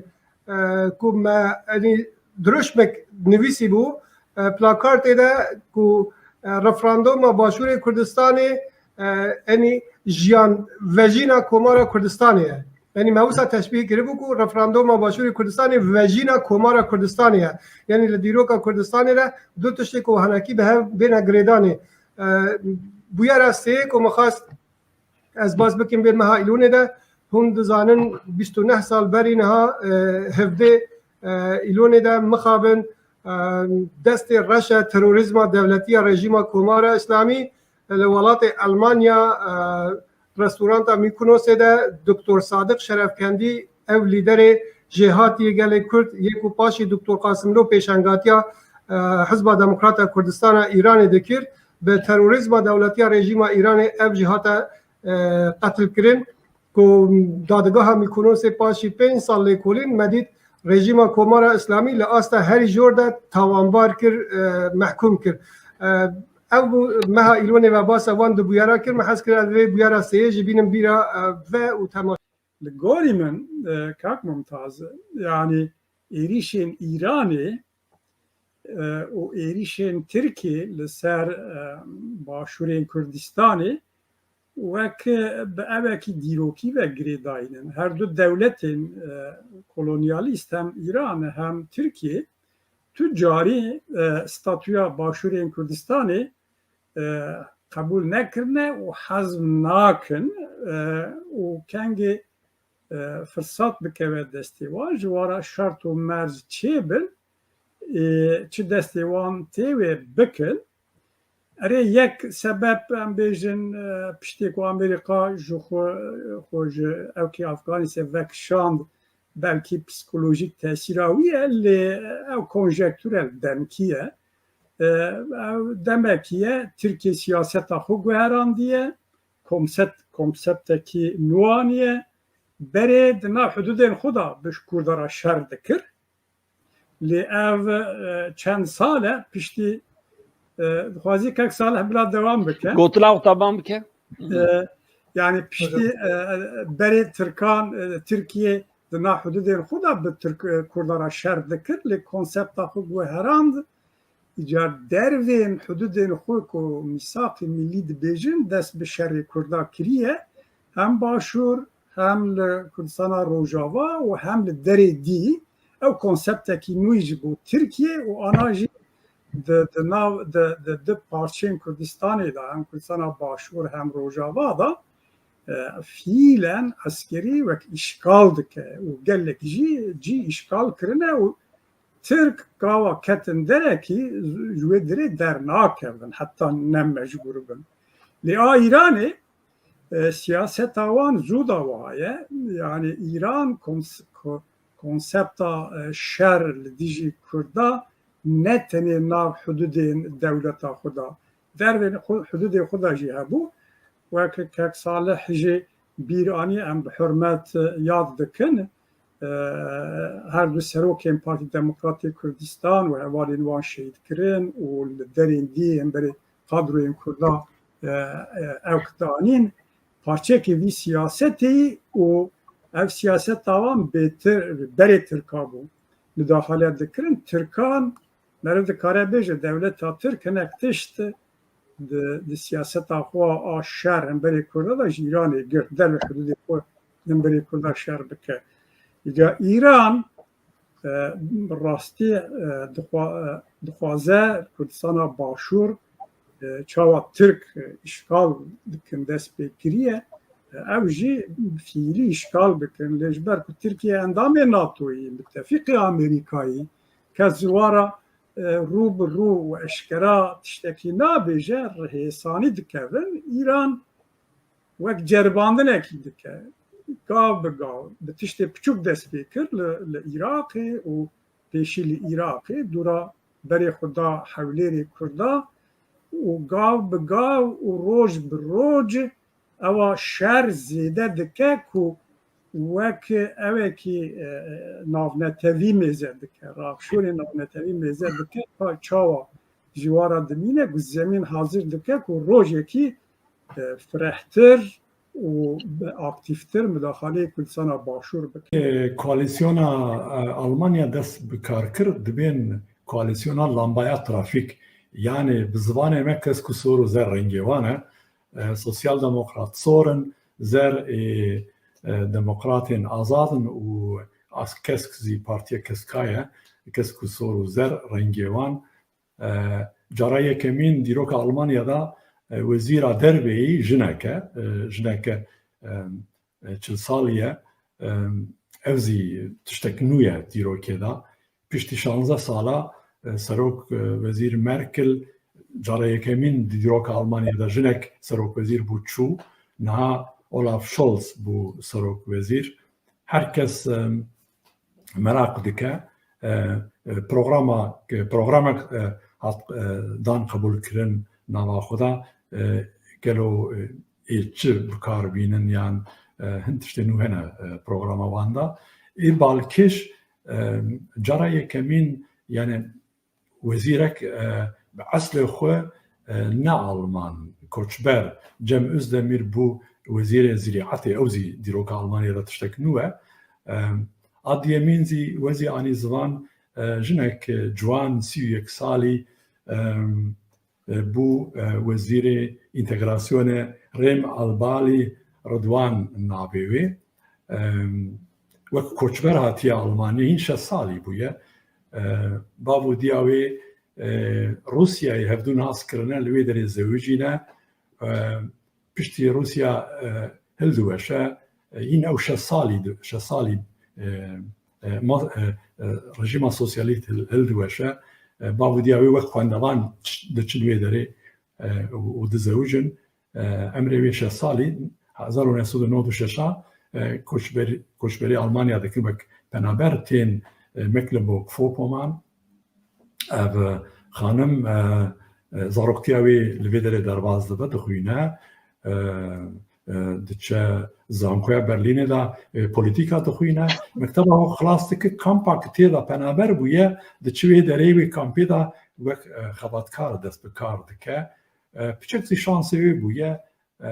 e, ku me, yanî, dirûşmek nivîsî bû, e, plakartê de ku, e, referandoma Başûrê Kurdistanê, e, yanî, jiyan vejîna Komara Kurdistanê ye. Yanî me wisa teşbîh kiribû ku referanduma Başûrê Kurdistanê vejîna Komara Kurdistanê ye. Yanî li dîroka Kurdistanê de du tiştê ku hinekî bi hev bêne girêdanê. E, bûyera sê ku min xwest ez bas bikim vê meha Îlonê de, hûn dizanin bîst û neh sal berî niha, e, hevdê, e, Îlonê de mixabin, e, destê reşe terorîzma dewletiya rejîma Komara Îslamî li welatê Elmanya, e, restoranta Mykonosê de Doktor Sadiq Şerefkendî ev lîderê jêhatiyê gelê Kurd yê ku paşî Doktor Qasimlo pêşangatiya, e, Hizba Demokrata Kurdistana Îranê dikir, bi terorîzma dewletiya rejîma Îranê ev jî hate, e, qetilkirin. Ku dadgeha Mykonosê paşî pênc sal lêkolîn me dît rejîma Komara Îslamî li asta herî jor de tawanbar kir, e, mehkûm kir. E, ev bû meha Îlonê ve basa van du bûyera kir. Me hez kir ez vê bûyera sêyê jî bînim bîra, e, ve û temaşe. Li gorî min, e, kak Mumtaz, yanî êrîşên Îranê, e, û êrîşên Tirkiyê li ser, e, başûrên Kurdistanê wek bi evekî dîrokî ve girêdayîn in. Her du dewletên, e, kolonyalîst, hem Îran hem Tirkiye, tu carî, e, statûya Başûrên Kurdistanê, e, qebûl nekirine û hezm nakin, e, û kengê, e, firsat bikeve destê wan, ji wan re şert û merc çêbin, ê, çi destê wan tê wê bikin. Erê, yek sebeb, em bêjin, e, piştê ku Amerîka ji xwe, xwe ji ewkê Afganîsê vekişand, belkî psîkolojîk tesîra wî ye, lê ew konjektûrel demkî ye. E, ew demekî ye, Tirkiye siyaseta xwe guherandiye, komset-, konseptekî nû aniye, berê di nav hududên xwe de bi Kurda re şer dikir. Lê ev, e, çend sal e piştî, e, dixwazî kek Salih bila dewam bike. Gotina xwe tamam bike. E, yani piştî, e, berê Tirkan, e, Tirkiye di nav hududên xwe de bi Tirk, e, Kurda re şer dikir, lê konsepta xwe guherand, îcar dervên hududên xwe ku mîsaqê milî dibêjin, dest bi şerê Kurda kiriye, hem Başûr, hem li Kurdistana Rojava û hem li derê dî. Ew konseptekî nû jî bû Tirkiye û ana jî di, di nav, di, di, di parçeyên Kurdistanê de, hem Kurdistana Başûr hem Rojava de, e, fiîlen eskerî wek îşgal dike û gelek jî cî îşgal kirine û Tirk gava ketin derekî ji wê dirê dernakevin, heta ne mecbûr bin. Lê a Îranê, e, siyaseta wan zû da wiha ye. Yani Îran kons-, ko-, konsepta, e, şer li dijî Kurda ne tenê nav hududên dewleta xwe da, dervên xwe, hududê xwe da jî hebû. Wek kek Salih jî bîr anî, em bi hurmet yad dikin. E, her du serokên Partî Demokratê Kurdistan û hevalên wan şehîd kirin û li derên dî hemberî kadroyên Kurda, e, e, ewk danîn. Parçeyekê vî siyasetê û ev siyaseta wan bêtir, berê Tirka bû. Mudaxale dikirin. Tirkan, meriv dikare bêje, dewleta Tirk hinek tişt di, di siyaseta xwe a şer hemberî Kurda de ji Îranê girt, derve hududê xwe hemberî Kurda şer bike. Îca Îran, e, bi rastî, e, dixwa-, e, dixwaze Kurdistana Başûr, e, çawa Tirk, e, îşgal dikin, dest pê kiriye, e, ew jî fiîlî îşgal bikin. Lê ji ber ku Tirkiye endamê NATOyî, mitefîqê Amerîkayî, kes ji wan re, e, rû bi rû û eşkera tiştekî nabêje, rihêsanî dikevin. Îran wek ceribandinekî dike. Gav bi gav bi tiştê piçûk dest pê kir li, li Iraqê û pêşî li Iraqê dûra berê xwe da hewlêrê Kurda û gav bi gav û roj bi roj ewa şer zêde dike ku wek ewekî, e, navnetewî mêze dike, rexşûnê navnetewî mêze dike, ka çawa ji wan re dimîne ku zemîn hazir dike ku rojekî, e, firehtir û bi aktîftir mudaxaleyê Kurdistana Başûr bike. E, koalîsyona, e, Almanya dest bi kar kir, dibên koalîsyona lambaya trafîk. Yani bi zivanê me kes ku sor û zer rengê wan e, e, sosyal demokrat sor in, zer ê, e, demokratên azad in û as-, kesk zî partiya keska ye, kesk û sor û zer rengê wan. E, cara yekemîn dîroka Almanya de, e, wezîra derveyî jinek e, e, jinek e, e, e, çil salî ye. E, ev zî tiştek nû ye dîrokê de. Piştî şanzeh sala, e, serok, e, wezîr Merkel cara yekemîn di dîroka Almanya de jinek serok wezîr bû çû. Niha Olaf Scholz bû serok wezîr. Her kes, e, meraq dike, e, e, programa, e, programek, e, hat, e, dan qebûl kirin nava xwe de, e, gelo, e, ê çi bi kar bînin yan, e, hin tiştê nû hene, e, programa wan de. Ê balkêş, e, cara yekemîn, yani wezîrek, e, bi eslê xwe, e, ne Alman, koçber, Cem Özdemir bû wezîrê zirîatê, ew zî dîroka Almanyê de tiştek nû e. E, a diyemîn zî wezî anî zivan, e, jinek, e, ciwan sî û yek salî, e, e, bû, e, wezîrê întegrasyonê Rêm Albalî Ridwan navê wê. E, wek koçber hatiye Almanyê, hîn şeş salî bûye. E, bav û diya wê, e, Rûsyayê hevdû nas kirine, li wê derê zewicîne. E, piştî Rûsya, e, hildiweşe, e, hîn ew şeş salî di-, şeş salî, e, e, ma-, e, e, rejîma sosyalîst hil-, hildiweşe. E, bav û diya wê wek xwendevan ç-, diçin wê derê, e, û, û dizewicin. E, emrê wê şeş salî, hezar û neh sed û nod û şeş a, e, koçber-, koçberî Almanya dikin wek penaber tên, e, Mecklenburg-Vorpommern. Ev, e, xanim, e, e, zaroktiya wê li vê derê derbas dibe, dixwîne, e, e, diçe zankoya Berlînê de, e, polîtîka dixwîne. Mekteba xwe xilas dike, kampa ku tê de penaber bûye, diçe wê derê wê kampê de wek, e, xebatkar dest bi kar dike. E, piçek zî şansê wê bûye, e,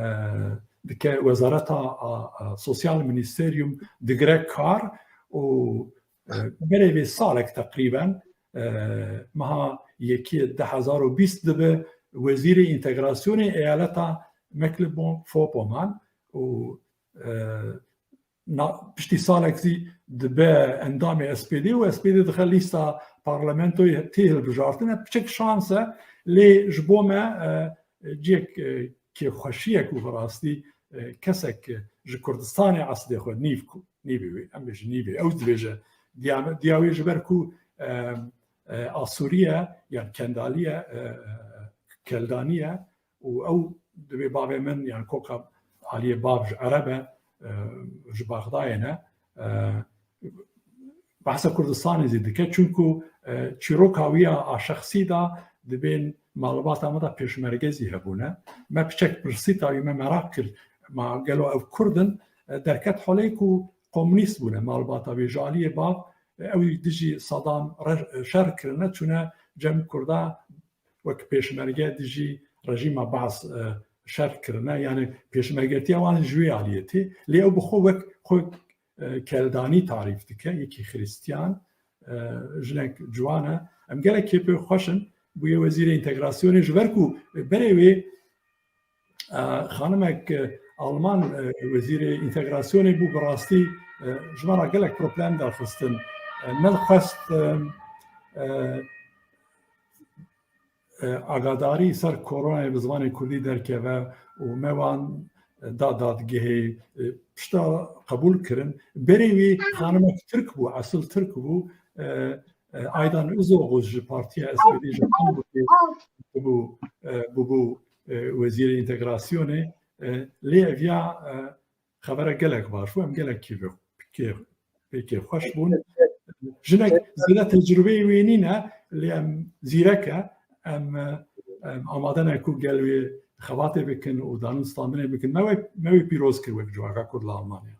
dike wezareta a, a, sosyal ministeryum digire kar û, e, berê vê salek teqrîben, e, meha yekê du hezar û bîst dibe wezîrê întegrasyonê eyaleta Mecklenburg-Vorpommern û, e, na-, piştî salek zî dibe endamê S P D û S P D dixe lîsta parlamentoyê tê hilbijartine. Piçek şans e, lê ji bo me, e, cihek, e, kêfxweşiyek û bi rastî, e, kesek ji Kurdistanê eslê xwe nîv ku-, nîvê wê, em bêjin nîvê, ew dibêje diya me, diya wê ji ber ku, e, e, Asûrî ye, yan Kendalî ye, e, e, Keldanî ye, û ew dibê bavê min, yani koka aliyê bav ji Ereb e, e, ji Baxdayê ne. E, behsa Kurdistanê zî dike, çunku, e, çîroka wî ya a şexsî de dibên malbata me de pêşmerge zî hebûne. Me piçek pirsî tawî me meraq kir, ma gelo ev Kurd in? E, derket holê ku komunîst bûne, malbata wê ji aliyê bav, e, ew dijî Sadam re-, şer kirine, çûne cem Kurda wek pêşmerge dijî rejîma Baas, e, şer kirine, yani pêşmergetiya wan ji wê aliyê tê. Lê ew bi xwe wek xwe, e, Keldanî tarîf dike, yekî Xristiyan, e, jinek ciwan e. Em gelek kêfê xweş in, bûye wezîrê întegrasyonê, ji ber ku, e, berê wê, e, xanimek, e, Alman, e, wezîrê întegrasyonê bû, bi rastî, e, ji me re gelek problem derxistin. E, nedixwest, e, e, e, agadarî ser koronayê bi zimanê kurdî derkeve û me wan da dadgehê, e, pişta qebûl kirin. Berê wî xanimek Tirk bû, esil Tirk bû. E, e, Aydan Uzoglu ji partiya S P D ji Hamburgê bû, e, bûbû, e, wezîrê întegrasyonê. E, lê ev ya, e, xebere gelek baş bû, em gelek kêfê, kê-, pê kêfxweş bûn. Jinek zêde tecrûbeyê wê nîne, lê em zîrek e, em, em amade ne ku gel wê xebatê bikin û danûstandinê bikin. Me wê, me wê pîroz kir wek civaka Kurd li Almanya.